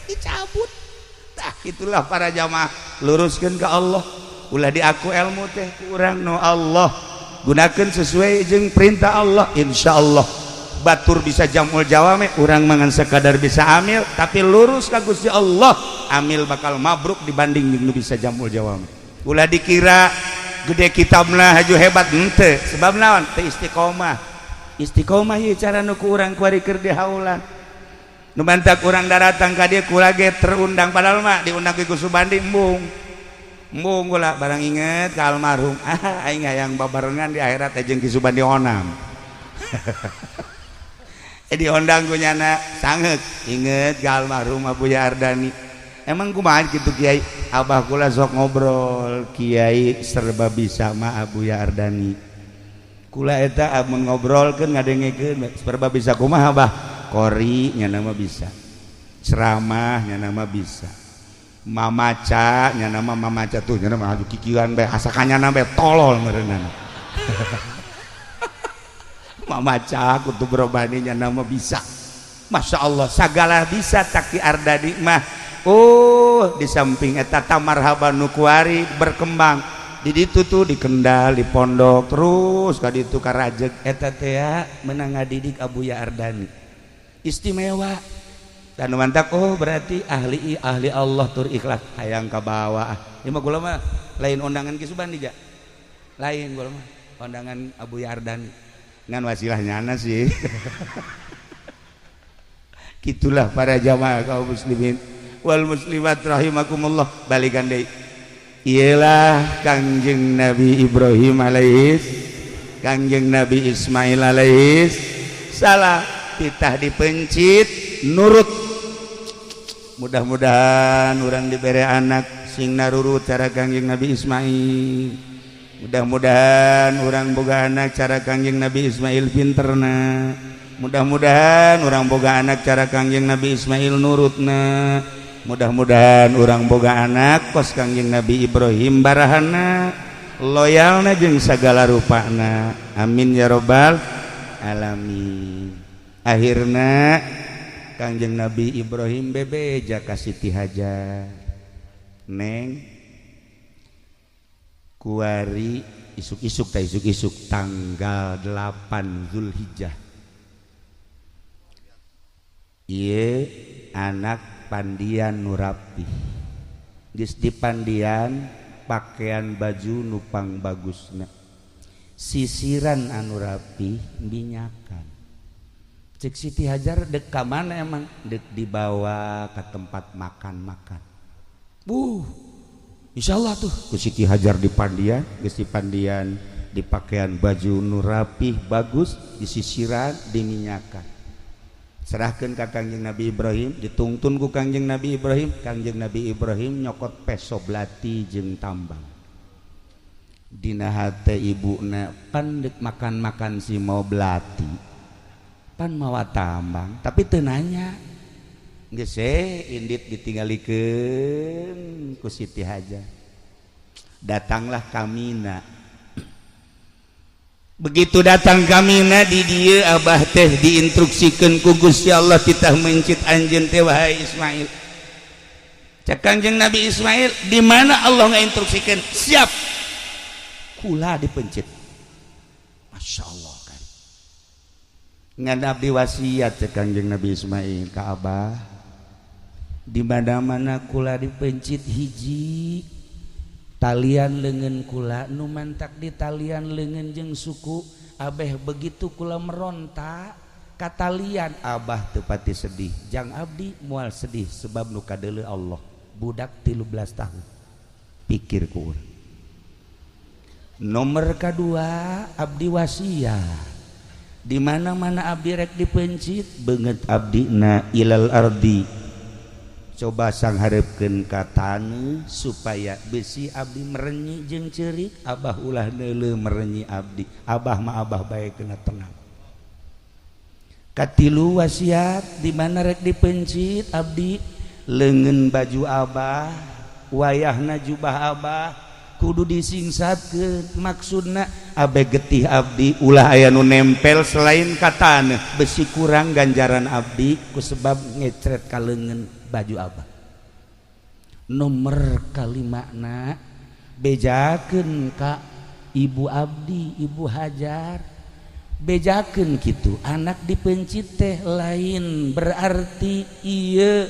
Dicabut. Tah itulah para jamaah luruskeun ka Allah. Ulah diaku ilmu teh ku urang nu Allah. Gunakeun sesuai jeung perintah Allah insyaallah. Batur bisa jamul jawame urang mangan sekadar bisa amil tapi lurus ka Gusti Allah amil bakal mabruk dibanding jeung nu bisa jamul jawame. Ulah dikira gede kitabna haju hebat henteu sebab naon teu istiqomah. Istiqomah ieu cara nu ku urang kuari keur dihaulan. Nu mantak urang daratang ka dieu kula ge terundang padahal mah diundang ku Subandi embung. Embung kula barang inget ka almarhum. Ah aing hayang babarengan di akhirat jeung Ki Subandi onam. Diundang ku nyana sangeuk inget ka almarhum Abuya Ardani. Emang kumaha kitu Kiai? Abah kula sok ngobrol Kiai serba bisa mah Abuya Ardani. Kula eta amun ngobrolkeun ngadengekeun serba bisa kumaha Abah? Kori nya nama bisa, ceramah nya nama bisa, mamaca nya nama mamaca tuh nya nama aju kikieuan bae asa kanyana bae tolol meureunana. Mamaca kutub robani nya nama bisa. Masya Allah sagala bisa Taki Ardani mah. Oh di samping eta tamarhaban nu kuari berkembang di ditu tuh di Kendal di pondok terus ka ditu ka Rajeg eta teh menang ngadidik Abuya Ardani istimewa dan mantak oh berarti ahli ahli Allah tur ikhlas hayang ka bawah. Ieu mah kula mah lain undangan Ki Subandi ja lain kula mah undangan Abuya Ardani. Ngan wasilah nyana sih. Gitulah para jamaah kaum muslimin wal muslimat rahimakumullah. Balikan deui. Iyalah Kangjeng Nabi Ibrahim alaihis, Kangjeng Nabi Ismail alaihis salam, titah dipencit nurut. Mudah-mudahan urang diberi anak sing narurut cara Kangjeng Nabi Ismail. Mudah-mudahan urang boga anak cara Kangjeng Nabi Ismail pinterna. Mudah-mudahan urang boga anak cara Kangjeng Nabi Ismail nurutna. Mudah-mudahan urang boga anak kos Kangjeng Nabi Ibrahim barahana, loyalna jeung sagala rupana. Amin ya robbal alamin. Akhirna Kangjeng Nabi Ibrahim bebeja ka Siti Hajar, "Neng, kuari isuk-isuk ta isuk-isuk tanggal 8 Zulhijjah, ieu anak pandian nu rapih, geus dipandian, pakaian baju nu pangbagusna, sisiran anu rapih, minyakan." Cek Siti Hajar, "Dek ka mana emang?" "Dek dibawa ke tempat makan-makan." Insyaallah tuh ku Siti Hajar dipandian, geus dipandian, dipakaian baju nu rapih bagus, disisiran, diminyakan, serahkan ke Kangjeng Nabi Ibrahim, ditungtun ku Kangjeng Nabi Ibrahim. Kangjeng Nabi Ibrahim nyokot peso belati jeung tambang. Dina hate ibuna, pan dek makan-makan si mau belati, pan mawa tambang, tapi teu nanya. Geus indit ditinggalikeun ku Siti Hajar. Datanglah Kamina. Begitu datang Kamina di dieu, abah teh diinstruksikeun ku Gusti Allah titah mencit anjeun teh, wahai Ismail. Cek Kangjeng Nabi Ismail, "Di mana Allah ngainstruksikeun?" "Siap, kula dipencit." Masya Allah kan. Ngan abdi wasiat, cek Kangjeng Nabi Ismail ka abah, di mana-mana kula dipencit, hiji, talian lengan kula nu mantak di talian lengan jeung suku abeh, begitu kula meronta ka talian, abah teu pati sedih. Jang abdi moal sedih sebab nu kadeuleu Allah. Budak 13 tahun pikir ku urang. Nomor kedua, abdi wasiat, di mana-mana abdi rek dipencit, beungeut abdi na ilal ardi, coba sangharepkeun ka taneuh supaya besi abdi merenyi jeung ceurik. Abah ulah neuleuh merenyi abdi, abah mah abah bae kena tenang. Katilu wasiat, di mana rek dipencit abdi, leungeun baju abah, wayahna jubah abah kudu disingsatkeun. Maksudna abe getih abdi ulah aya nu nempel selain ka taneuh, besi kurang ganjaran abdi ku sebab ngecret ka leungeun baju abah. Nomor kalimana, bejakeun ka ibu abdi, Ibu Hajar, bejakeun kitu, anak dipencit teh lain berarti ieu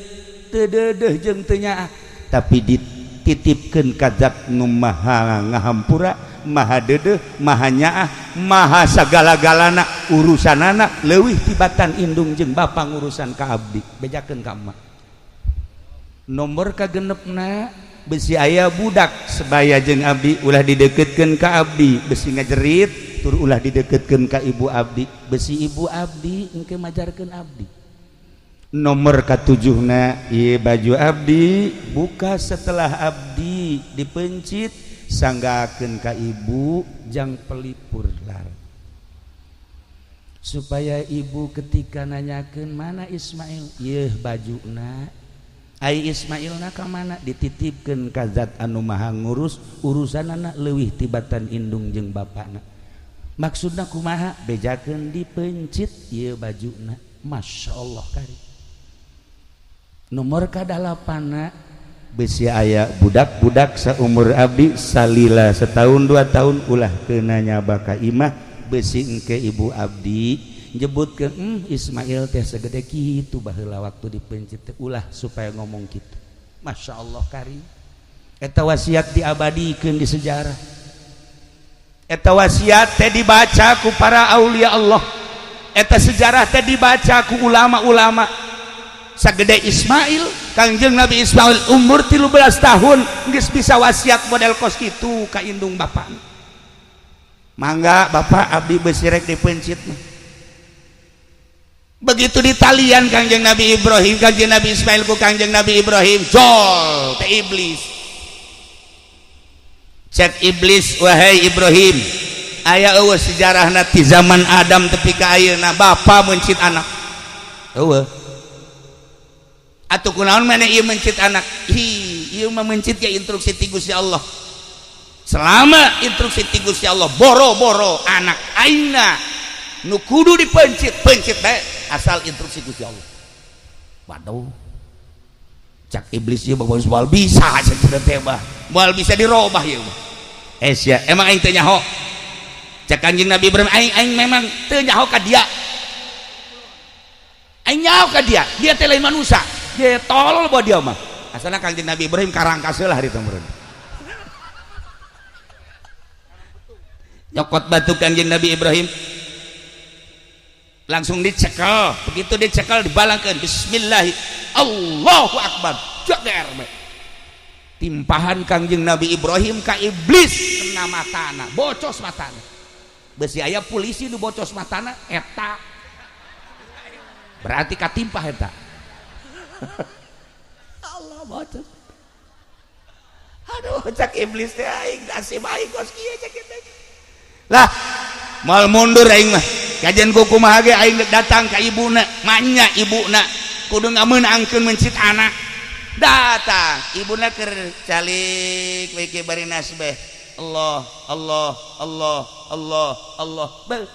teu deudeuh jeung teu nyaah, tapi dititipkeun ka zat nu maha ngahampura, maha deudeuh, maha nyaah, maha sagala-galana. Urusanana leuwih tibatan indung jeung bapa ngurusan ka abdi. Bejakeun ka emak. Nomor kagenepna, besi aya budak sebaya jeung abdi, ulah dideketkeun ka abdi, besi ngajerit, tur ulah dideketkeun ka ibu abdi, besi ibu abdi engke majarkeun abdi. Nomor katujuhna, ieu baju abdi buka setelah abdi dipencit, sanggakeun ka ibu jang pelipur lar, supaya ibu ketika nanyakeun mana Ismail, ieu bajuna. Ai Ismailna ka mana? Dititipkeun ka zat anu maha ngurus, urusanana leuwih tibatan indung jeung bapana. Maksudna kumaha? Bejakeun dipencit ieu bajuna. Masya Allah kari. Nomor kadalapana, besi aya budak-budak saumur abdi salila setahun 2 tahun, ulah kena nyaba ka imah, besi engke ibu abdi nyebutkeun, Ismail teh segede kitu baheula waktu dipencit teh." Ulah supaya ngomong kitu. Masya Allah kari. Eta wasiat diabadikeun di sejarah. Eta wasiat teh dibaca ku para aulia Allah, eta sejarah teh dibaca ku ulama-ulama. Sagede Ismail, Kangjeng Nabi Ismail umur 13 tahun geus bisa wasiat model kos kitu ka indung bapak. Mangga bapak, abdi besi rek dipencit mah. Begitu ditalian Kangjeng Nabi Ibrahim, Kangjeng Nabi Ismail ku Kangjeng Nabi Ibrahim, jol teh iblis. Cek iblis, "Wahai Ibrahim, aya eueuh sejarahna ti zaman Adam tepi ka ayeuna bapa mencit anak? Eueuh. Atuh kunaon maneh ieu mencit anak?" "Hi, ieu mah mencit ya instruksi ti Gusti Allah. Selama instruksi ti Gusti Allah, boro-boro anak aingna, nu kudu dipencit pencit bae, asal instruksi Gusti Allah." "Waduh," cak iblis, "ieu bapak moal bisa, cek teh mah moal bisa dirobah ieu mah." "Eh sia, emang aing teu nyaho?" Cak Kanjeng Nabi Ibrahim, "Aing aing memang teu nyaho ka dia. Aing nyaho ka dia, dia teh lain manusia, dia tolol bawa dia mah." Asalna Kanjeng Nabi Ibrahim karangkas lah hari meureun. Nyokot batu Kanjeng Nabi Ibrahim langsung dicekel. Begitu dicekel, dibalangkeun, bismillah, Allahu akbar, jager bae. Timpahan Kangjeng Nabi Ibrahim ka iblis kena matana, bocos matana. Besi aya polisi nu bocos matana eta berarti katimpah eta. Allah, bocos. Aduh, cak iblis teh, aing nasib aing kos kieu, cak kieu lah, moal mundur aing mah. Kajian kuku kumaha ge aing datang ka ibuna manya, ibuna kudu ngameunangkeun mencit anak. Datang ibuna keur calik we bari nasbeh, Allah Allah Allah Allah Allah. Beuh,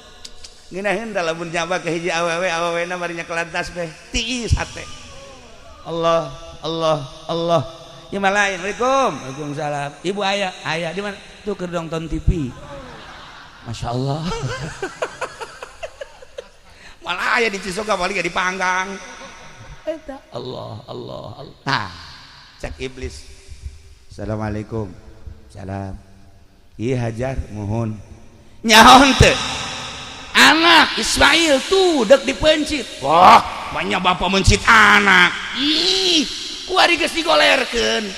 ngeunaheun da lamun nyaba ka hiji awewe, awewena bari nyekelan tasbeh tiis hate. Allah Allah Allah. Ieu mah lain. Waalaikum, waalaikumsalam. Ibu aya? Aya. Di mana tuh? Keur nonton TV. Masya Allah, malah aya di Cisoka, paling dipanggang eta. Allah Allah Allah. Nah, cek iblis, "Assalamualaikum." "Salam." "Iya, Hajar mohon nyaho teu anak Ismail tuh dek dipencit?" "Wah, banyak bapak mencit anak. Ih, kuari geus digolerkeun.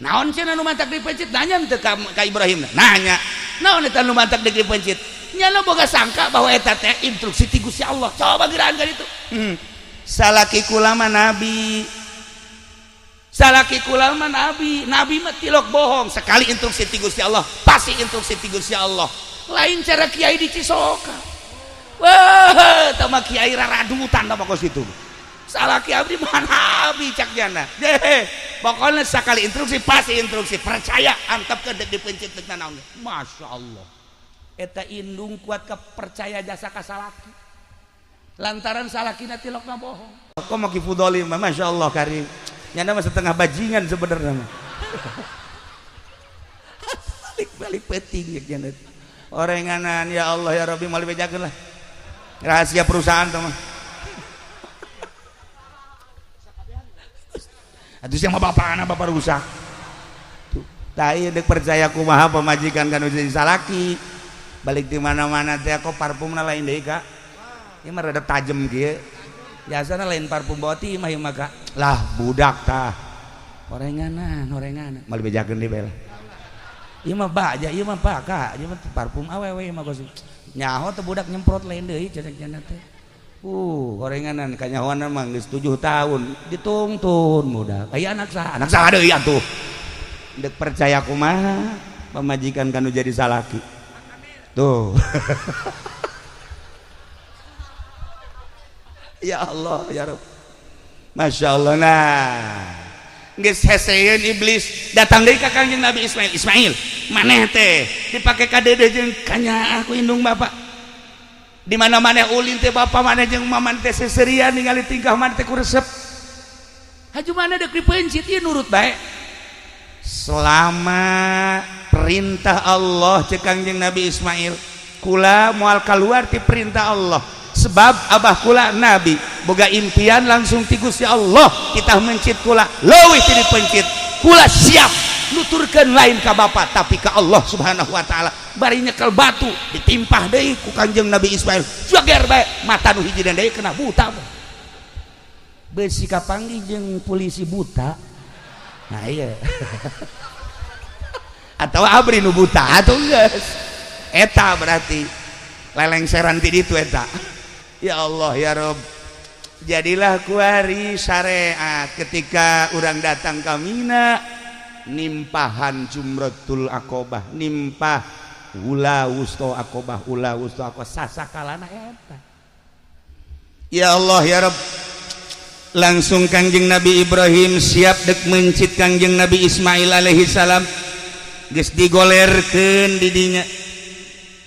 Naon cenah nu mantak dipencit?" Nanya teu ka Ibrahim? Nanya, "Naon eta nu mantak dek dipencit?" Nyana boga sangka bahwa eta teh instruksi ti Gusti Allah. Coba geraan kan itu. Salaki kula mah nabi, salaki kula mah nabi, nabi mah tilok bohong. Sekali instruksi ti Gusti Allah, pasti instruksi ti Gusti Allah. Lain cara kiai di Cisoka. Wah, tama kiai raradutan tama kos itu. Salaki abdi mah nabi, cak jana. Deh, pokoknya sekali instruksi pasti instruksi, percaya, antep ke dek dipencit dek naon." Masya Allah, eta indung kuat kepercaya jasa ka salaki lantaran salakina tilokna bohong. Kok mau kifudoli mah, Masya Allah karim, nyana mah setengah bajingan sebenarnya mah. Balik-balik peting ya nyana. Orenganan, ya Allah ya Rabbi, mau dibejakeun lah rahasia perusahaan tuh mah. Atuh siapa bapak anak bapak rusak tuh. Tai dek percaya kumaha pemajikan kan udah salaki. Balik di mana-mana teh kok parfumna lain deui kak. Ieu mah rada tajem kieu. Biasana lain parfum boti mah ieu mah kak. Lah budak tah. Orenganan, orenganan. Mal bejakeun di bel. Ieu mah baja, ieu mah pak, ieu mah parfum awewe ieu mah kos. Nyaho teh budak nyemprot lain deui cenah teh. Orenganan kanyahoana mah geus 7 tahun ditungtun budak. Aya anak saha? Anak saha deui atuh. Dek percaya kumaha pamajikan kanu jadi salaki. Tuh. Ya Allah ya Rabb. Masya Allah. Nah, geus heseun iblis datang deui ka Kangjeng Nabi Ismail. "Ismail, maneh teh dipake ka dede jeung kanyaah ku indung bapak. Di mana maneh ulin teh bapak maneh jeung mama teh seserian ningali tingkah maneh teh ku resep. Haju maneh dek dipencit ieu nurut bae." "Selama perintah Allah," cek Kangjeng Nabi Ismail, "kula moal keluar ti perintah Allah, sebab abah kula nabi, boga impian langsung ti Gusti Allah. Kita mencit kula leuwih ti dipencit, kula siap Nuturkeun lain ka bapa, tapi ka Allah Subhanahu wa taala. Bari nyekel batu ditimpah deui ku Kanjeng Nabi Ismail, jager bae, mata nu hiji deui kena, buta. Besi kapanggih jeung polisi buta. Nah, iya, atau abri nu buta atau geus eta berarti lelengseran ti ditu eta. Ya Allah, ya Rob. Jadilah kuari syariat ketika orang datang ke Mina, nimpahan Jumratul Aqobah, nimpah ula wusto Aqobah, ula wusto Aqobah, sasakalana eta. Ya Allah, ya Rob. Langsung Kangjeng Nabi Ibrahim siap dek mencit Kangjeng Nabi Ismail alaihi salam. Geus digolerkeun di dinya,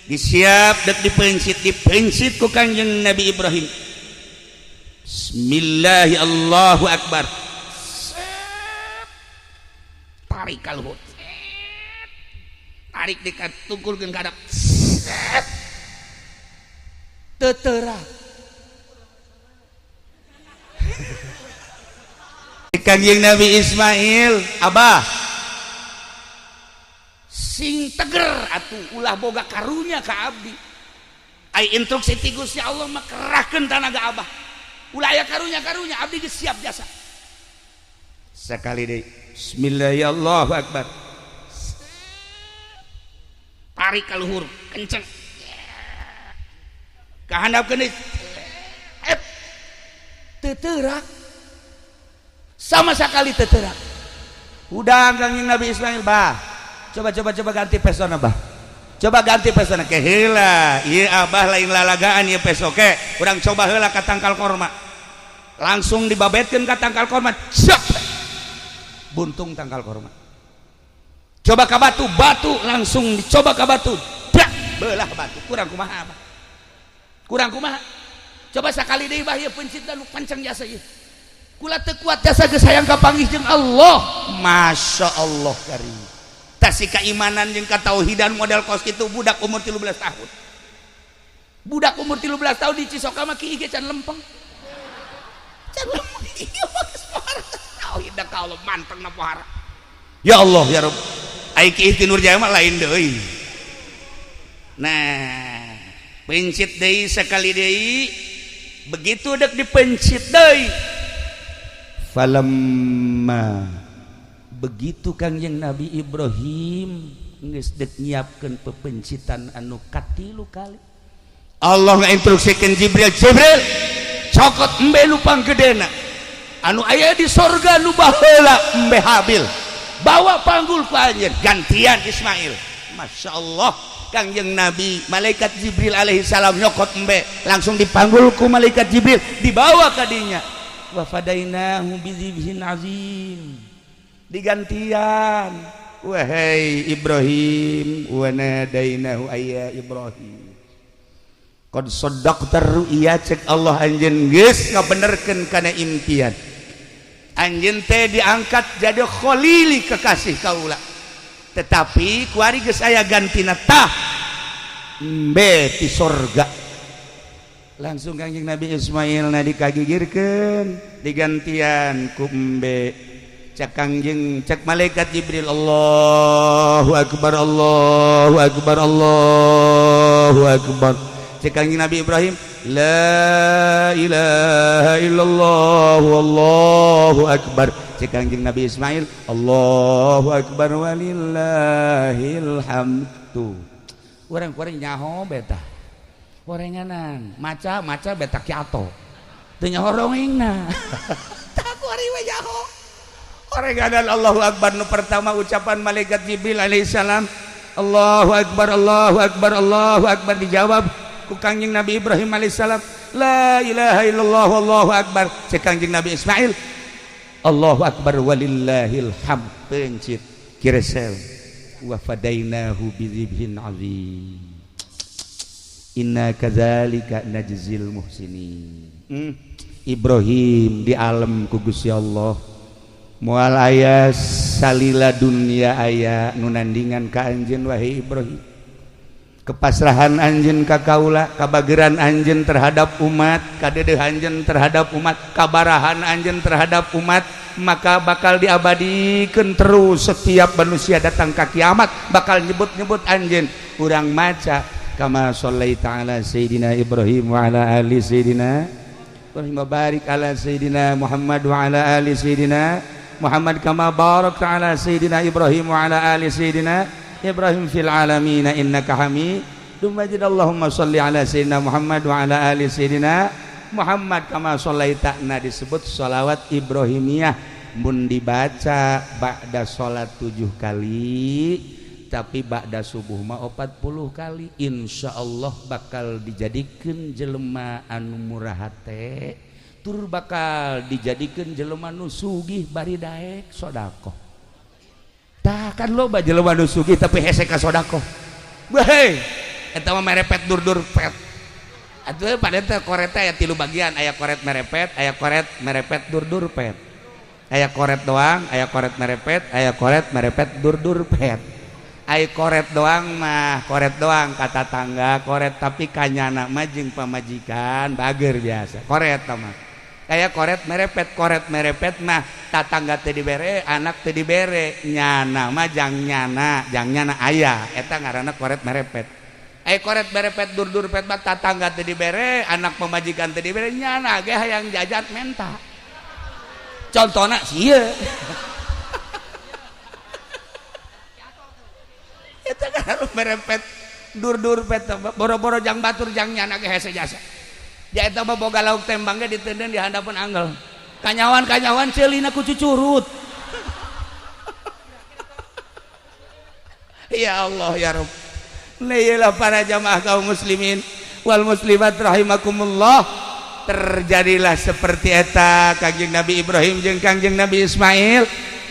disiap dek dipencit, dipencit ku Kangjeng Nabi Ibrahim. Bismillahi, Allahu Akbar. Tarik ka luhur, tarik dekat tungkulkeun ka hadap, teu teurak. Kangjeng Nabi Ismail, "Abah, sing teger atuh, ulah boga karunya ka abdi. Ai instruksi ti Gusti Allah mah kerahkeun tanaga abah, ulah aya karunya karunya, abdi geus siap jasa." Sekali deui, bismillahirrahmanirrahim, akbar. Tarik ka luhur kenceng, kahandapkeun deui, teu teurak sama sekali, teu teurak. Udah, Kangjeng Nabi Ismail, "Bah, coba, coba, coba ganti pesona, bah, coba ganti pesona ke heula. Ieu abah lain lalagaan ieu peso ke urang coba heula ka tangkal korma." Langsung dibabetkeun ka tangkal korma, cek, buntung tangkal korma. Coba ka batu, batu langsung dicoba ka batu, dak, belah batu. Kurang kumaha, abah? Kurang kumaha? Coba sekali deui, bah, ieu pencit nu pancang jasa ieu. Kula teu kuat jasa, geus hayang kapanggih jeung Allah. Masya Allah karim. Tasi keimanan jeung katauhidan model kos kitu budak umur 13 tahun. Budak umur 13 tahun di Cisoka mah kieu ge can lempeng, can lempeng. Ieu mah geus pohara tauhid ka Allah, manteng na pohara. Ya Allah, ya Rabb. Ai Ki Nur Jaya mah lain deui. Nah, pencit deui sekali deui. Begitu dek dipencit deui, falamma, begitu Kangjeng Nabi Ibrahim geus dek nyiapkeun pepencitan anu katilu kali, Allah ngainstruksikeun Jibril, "Jibril, cokot embe nu panggedena anu aya di sorga, nu baheula embe Habil, bawa panggul ku anjeun, gantian Ismail." Masya Allah, Kangjeng Nabi, malaikat Jibril alaihi salam nyokot embe, langsung dipanggul ku malaikat Jibril, dibawa ka dinya. Wa fadainahu bizibhin azim. Digantian, "Wahai Ibrahim." Wa nadainahu ayya Ibrahim qad saddaqta ru'ya. Cek Allah, anjeun geus ngabenerkeun kana impian anjeun teh, diangkat jadi khalili, kekasih kaula. Tetapi kuari geus aya gantina, tah embe ti sorga. Langsung Kangjeng Nabi Ismail na dikagigirkeun, digantian ku embe. Cek Kangjeng, cek malaikat Jibril, Allahu akbar, Allahu akbar, Allahu akbar. Cek Kangjeng Nabi Ibrahim, la ilaha illallah, wallahu akbar. Cek Kangjeng Nabi Ismail, Allahu akbar walillahil hamdu. Urang kuring nyaho beta orenganan, maca maca beta kiato teu nyaho rongengna. Tah, kuari we nyaho orenganan Allahu akbar. Nu pertama ucapan malaikat Jibril alaihissalam, Allahu akbar, Allahu akbar, Allahu akbar. Dijawab ku Kangjeng Nabi Ibrahim alaihissalam, la ilaha illallah, Allahu akbar. Cek Kangjeng Nabi Ismail, Allahu akbar walillahil hamd. Pencit kiresel, wa fadainahu bizibhin azim, inna kadzalika najzil muhsinin. Ibrahim di alam ku Gusti Allah, moal aya salila dunia aya nu nandingan ka anjeun, wahai Ibrahim. Kepasrahan anjeun ka kaula, kabageran anjeun terhadap umat, kadedeh anjeun terhadap umat, kabarahan anjeun terhadap umat. maka bakal diabadikeun terus setiap manusia datang ka kiamat bakal nyebut-nyebut anjeun. Urang maca kama shallaita ala sayidina Ibrahim wa ala ali sayidina Ibrahim wa barik ala sayidina Muhammad wa ala ali sayidina Muhammad kama barakta ala sayidina Ibrahim wa ala ali sayidina Ibrahim fil alamin innaka Hamidum Majid. Allahumma shalli ala sayidina Muhammad wa ala ali sayidina Muhammad kama shallaita. Nah disebut sholawat Ibrahimiyah mun dibaca ba'da sholat 7 kali tapi ba'da subuh mah 40 kali, insyaallah bakal dijadikeun jelema anu murah hate tur bakal dijadikeun jelema nu sugih bari daek sedekah. Tah kan loba jelema nu sugih tapi hese ka sedekah. Weh, eta mah merepet dur-dur pet. Atuh pada teh koret aya 3 bagian, aya koret merepet, aya koret merepet dur-dur pet. Aya koret doang, aya koret merepet, aya koret merepet dur-dur pet. Ai koret doang mah koret doang kata tangga koret, tapi kanyana mah jeung pamajikan bager biasa koret mah. Kayak koret merepet, koret merepet mah tatangga teu dibere, anak teu dibere, nyana mah jang nyana aya, eta ngaranna koret merepet. Ai koret merepet dur-dur pet mah tatangga teu dibere, anak pamajikan teu dibere, nyana ge hayang jajan menta. Contona sieun. Eta kan harus merepet dur-dur pet boro-boro jang batur jang nyana ge hese jasa. Ja eta mah boga lauk tembang ge ditenden di handapeun anggel. Kanyawan-kanyawan ceulina ku cucurut. Ya Allah ya Rabb. Lailah para jamaah kaum muslimin wal muslimat rahimakumullah, terjadilah seperti eta Kangjeng Nabi Ibrahim jeung Kangjeng Nabi Ismail.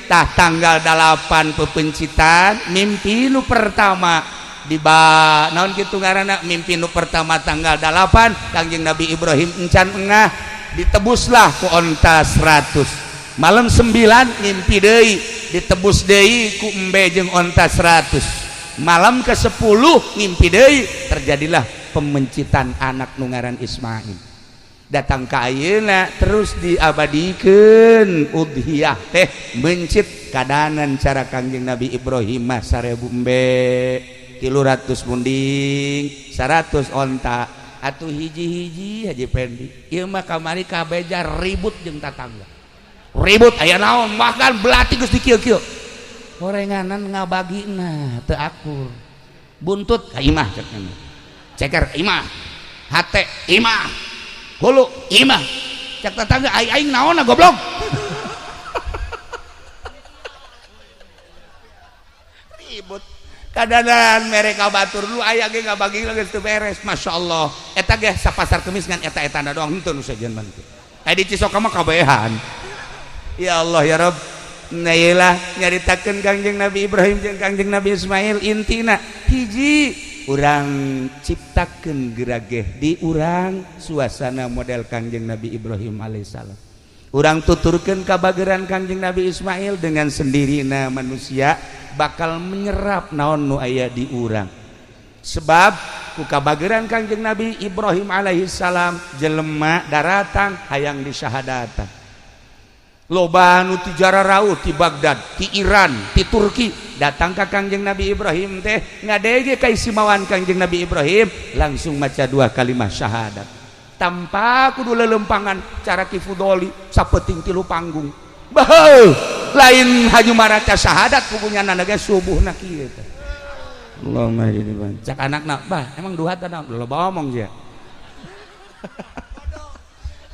Tah tanggal 8 pepencitan mimpi nu pertama di ba naon kitu ngaranna mimpi nu pertama tanggal 8 Kangjeng Nabi Ibrahim encan engah ditebuslah ku onta 100. Malam 9 mimpi deui ditebus deui ku embe jeung onta 100. Malam ke-10 mimpi deui terjadilah pemencitan anak nu ngaran Ismail. Datang ka ayeuna terus diabadikeun udhiyah teh mencit kadanan cara Kangjeng Nabi Ibrahim mah 1000 embe 300 munding 100 onta atuh hiji-hiji Haji Pendi ieu mah kamari kabeja ribut jeung tatangga ribut aya naon bahkan belati geus dikieu-kieu horenganan ngabagina teu akur buntut ka imah cek ceker imah hate imah hulu imah cek tetangga aing naonna goblok. Ribut kadanan mereka batur lu aya ge ngabagi geus teu beres. Masyaallah eta ge sapasar kemis ngan eta-etana doang henteu nu sejen mah teu. Aya di Cisoka mah kabehan. Ya Allah ya Rabb. Nah ieu nyaritakeun Kangjeng Nabi Ibrahim jeung Kangjeng Nabi Ismail intina hiji urang ciptakeun gerageh di urang suasana model Kangjeng Nabi Ibrahim alaihissalam. Urang tuturkeun kabageran Kangjeng Nabi Ismail dengan sendirina manusia bakal menyerap naon nu aya di urang. Sebab ku kabageran Kangjeng Nabi Ibrahim alaihissalam jelema daratang hayang disyahadatan. Loba nu ti jararauh ti Baghdad, ti Iran, ti Turki datang ka Kangjeng Nabi Ibrahim teh ngadege kaisimawan Kangjeng Nabi Ibrahim langsung maca 2 kalimat syahadat tanpa kudu lelempangan cara Ki Fudoli sapeting 3 panggung. Bah, lain haju maraca syahadat kubunyana ge subuhna kieu teh. Allahumma ini bang. Cak anakna, bah emang duha teh naon? Loba omong sia.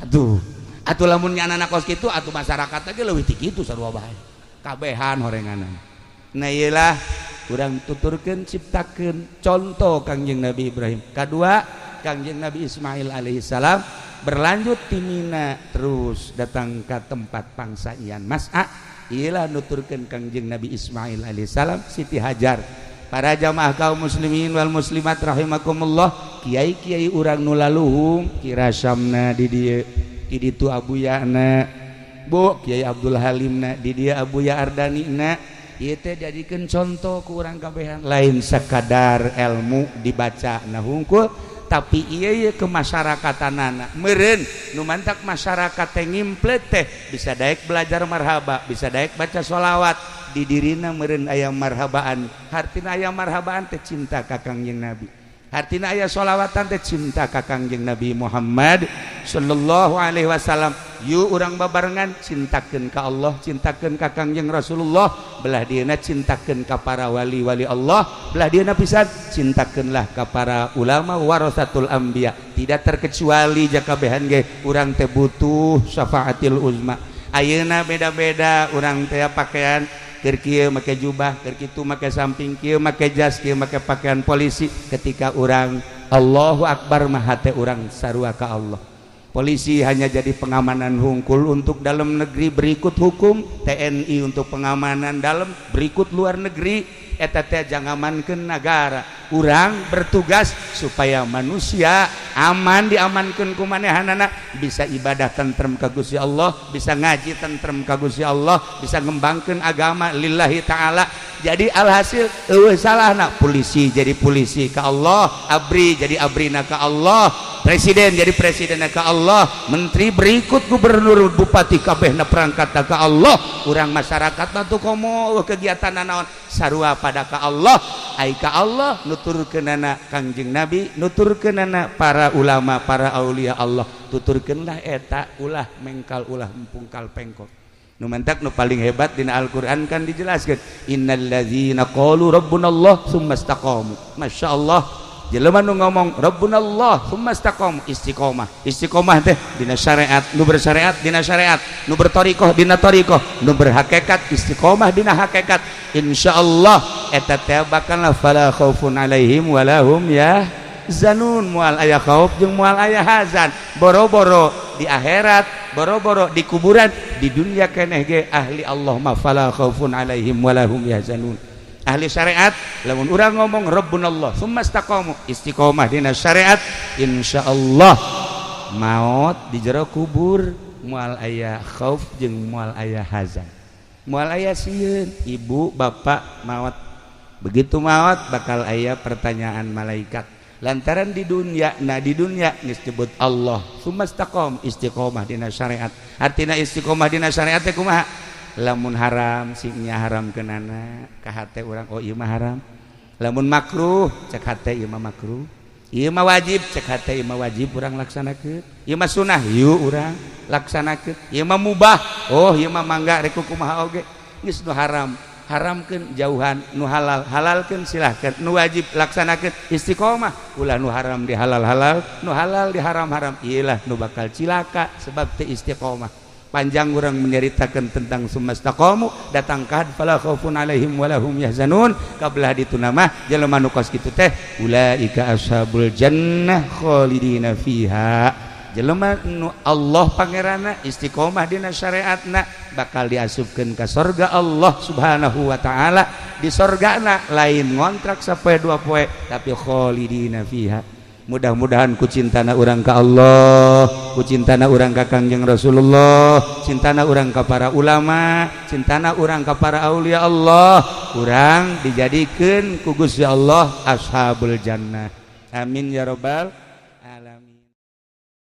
Aduh. Atuh lamun nyanana kos kitu atuh masyarakat ge leuwih ti kitu sarua bae. Kabehan horenganan. Nah ieu lah urang tuturkeun ciptakeun contoh Kangjeng Nabi Ibrahim. Kadua Kangjeng Nabi Ismail alaihissalam berlanjut ti Mina terus datang ka tempat pangsaian Mas'a. Ieu lah nuturkeun Kangjeng Nabi Ismail alaihissalam Siti Hajar. Para jamaah kaum muslimin wal muslimat rahimakumullah, kiai-kiai urang nu laluhung kirasamna di dieu di ditu Abuyana Bu Kiai Abdul Halimna di dia Abuya Ardani na ieu teh jadikeun contoh ku urang kabehan lain sakadar ilmu dibaca na hungkul Tapi iya iya kemasyarakatan meren nu mantak masyarakat teh ngimplet teh bisa daek belajar marhaba, bisa daek baca sholawat di dirina meren aya marhabaan. Hartina aya marhabaan teh cinta ka Kangjeng Nabi, hartina aya sholawatan teh cinta ka Kangjeng Nabi Muhammad sallallahu alaihi wasallam. Yuk urang babarengan cintakeun ka Allah, cintakeun ka Kangjeng Rasulullah, belah dieuna cintakeun ka para wali-wali Allah, belah dieuna pisan cintakeunlah ka para ulama warasatul anbiya. Tidak terkecuali jakabehan ge urang teh butuh syafaatil uzma. Ayeuna beda-beda urang teh pakaian, keur kieu make jubah, keur kitu make samping, kieu make jas, kieu make pakaian polisi. Ketika urang Allahu Akbar mah hate urang sarua ka Allah. Polisi hanya jadi pengamanan hungkul untuk dalam negeri, berikut hukum. TNI untuk pengamanan dalam, berikut luar negeri. Eta teh jangamankeun negara. Urang bertugas supaya manusia aman, diamankeun ku manehanana, bisa ibadah tentrem ka Gusti Allah, bisa ngaji tentrem ka Gusti Allah, bisa ngembangkeun agama lillahi ta'ala. Jadi alhasil euweuh salahna polisi jadi polisi ka Allah, ABRI jadi abrina ka Allah, presiden jadi presiden ka Allah, menteri, berikut gubernur, bupati, kabehna perangkat ka Allah. Urang masyarakat mah tuh komo kegiatan naon sarua pada ka Allah. Ai ka Allah nuturkeunana Kangjeng Nabi, nuturkeunana para ulama, para aulia Allah. Tuturkeunlah eta, ulah mengkal, ulah pungkal pengkok. Nu mantak nu paling hebat dina Al-Qur'an kan dijelaskan, innallazina qalu rabbunallah tsumma istaqamu. Masyaallah, jelema nu ngomong rabbunallah tsumma istaqamu, istiqomah. Istiqomah teh dina syariat, nu bersyariat dina syariat, nu berthoriqoh dina thoriqoh, nu berhakikat istiqomah dina hakikat. Insyaallah eta teh bakal fala khaufun alaihim walahum yahzanun, moal aya khauf jeung moal aya hazan. Boro-boro di akhirat, boro-boro di kuburan, di dunia keneh ge ahli Allah mah fala khaufun alaihim walahum yahzanun. Ahli syariat, lamun urang ngomong rabbunallah tsumma istaqamu, istiqomah dina syariat, insyaallah maot di jero kubur moal aya khauf jeung moal aya hazan, moal aya sieun. Ibu bapak maot, begitu maot bakal aya pertanyaan malaikat lantaran di dunia, nah di dunia disebut Allah tsumma istaqam, istiqomah dina syariat. Artina istiqomah dina syariat teh kumaha? Lamun haram singnya haram kenana ka hate urang, oh ieu mah haram. Lamun makruh, cek hate ieu mah makruh. Ieu mah wajib, cek hate ieu mah wajib, urang laksanakeun. Ieu mah sunah, yuk urang laksanakeun. Ieu mah mubah, oh ieu mah mangga rek kumaha oge. Geus nu haram haramkeun, jauhan. Nu halal halalkeun, silahkan. Nu wajib laksanakeun. Istiqomah, ulah nu haram di halal halal, nu halal di haram haram. Iyalah nu bakal cilaka sebab teu istiqomah. Panjang orang menyeritakan tentang sumastaqamu datang ka fala khaufun alaihim walahum yahzanun. Kabelah ditu nama jelema nu kos kitu teh ulaika ashabul jannah khalidina fiha. Jelema nu Allah pangeranna, istiqomah dina syariatna, bakal diasupkeun ka sorga Allah Subhanahu wa taala. Di sorgana lain ngontrak sapoe dua poe, tapi khalidina fiha. Mudah-mudahan ku cintana urang ka Allah, ku cintana urang ka Kangjeng Rasulullah, cintana urang ka para ulama, cintana urang ka para aulia Allah, urang dijadikeun ku Gusti Allah ashabul jannah. Amin ya robbal.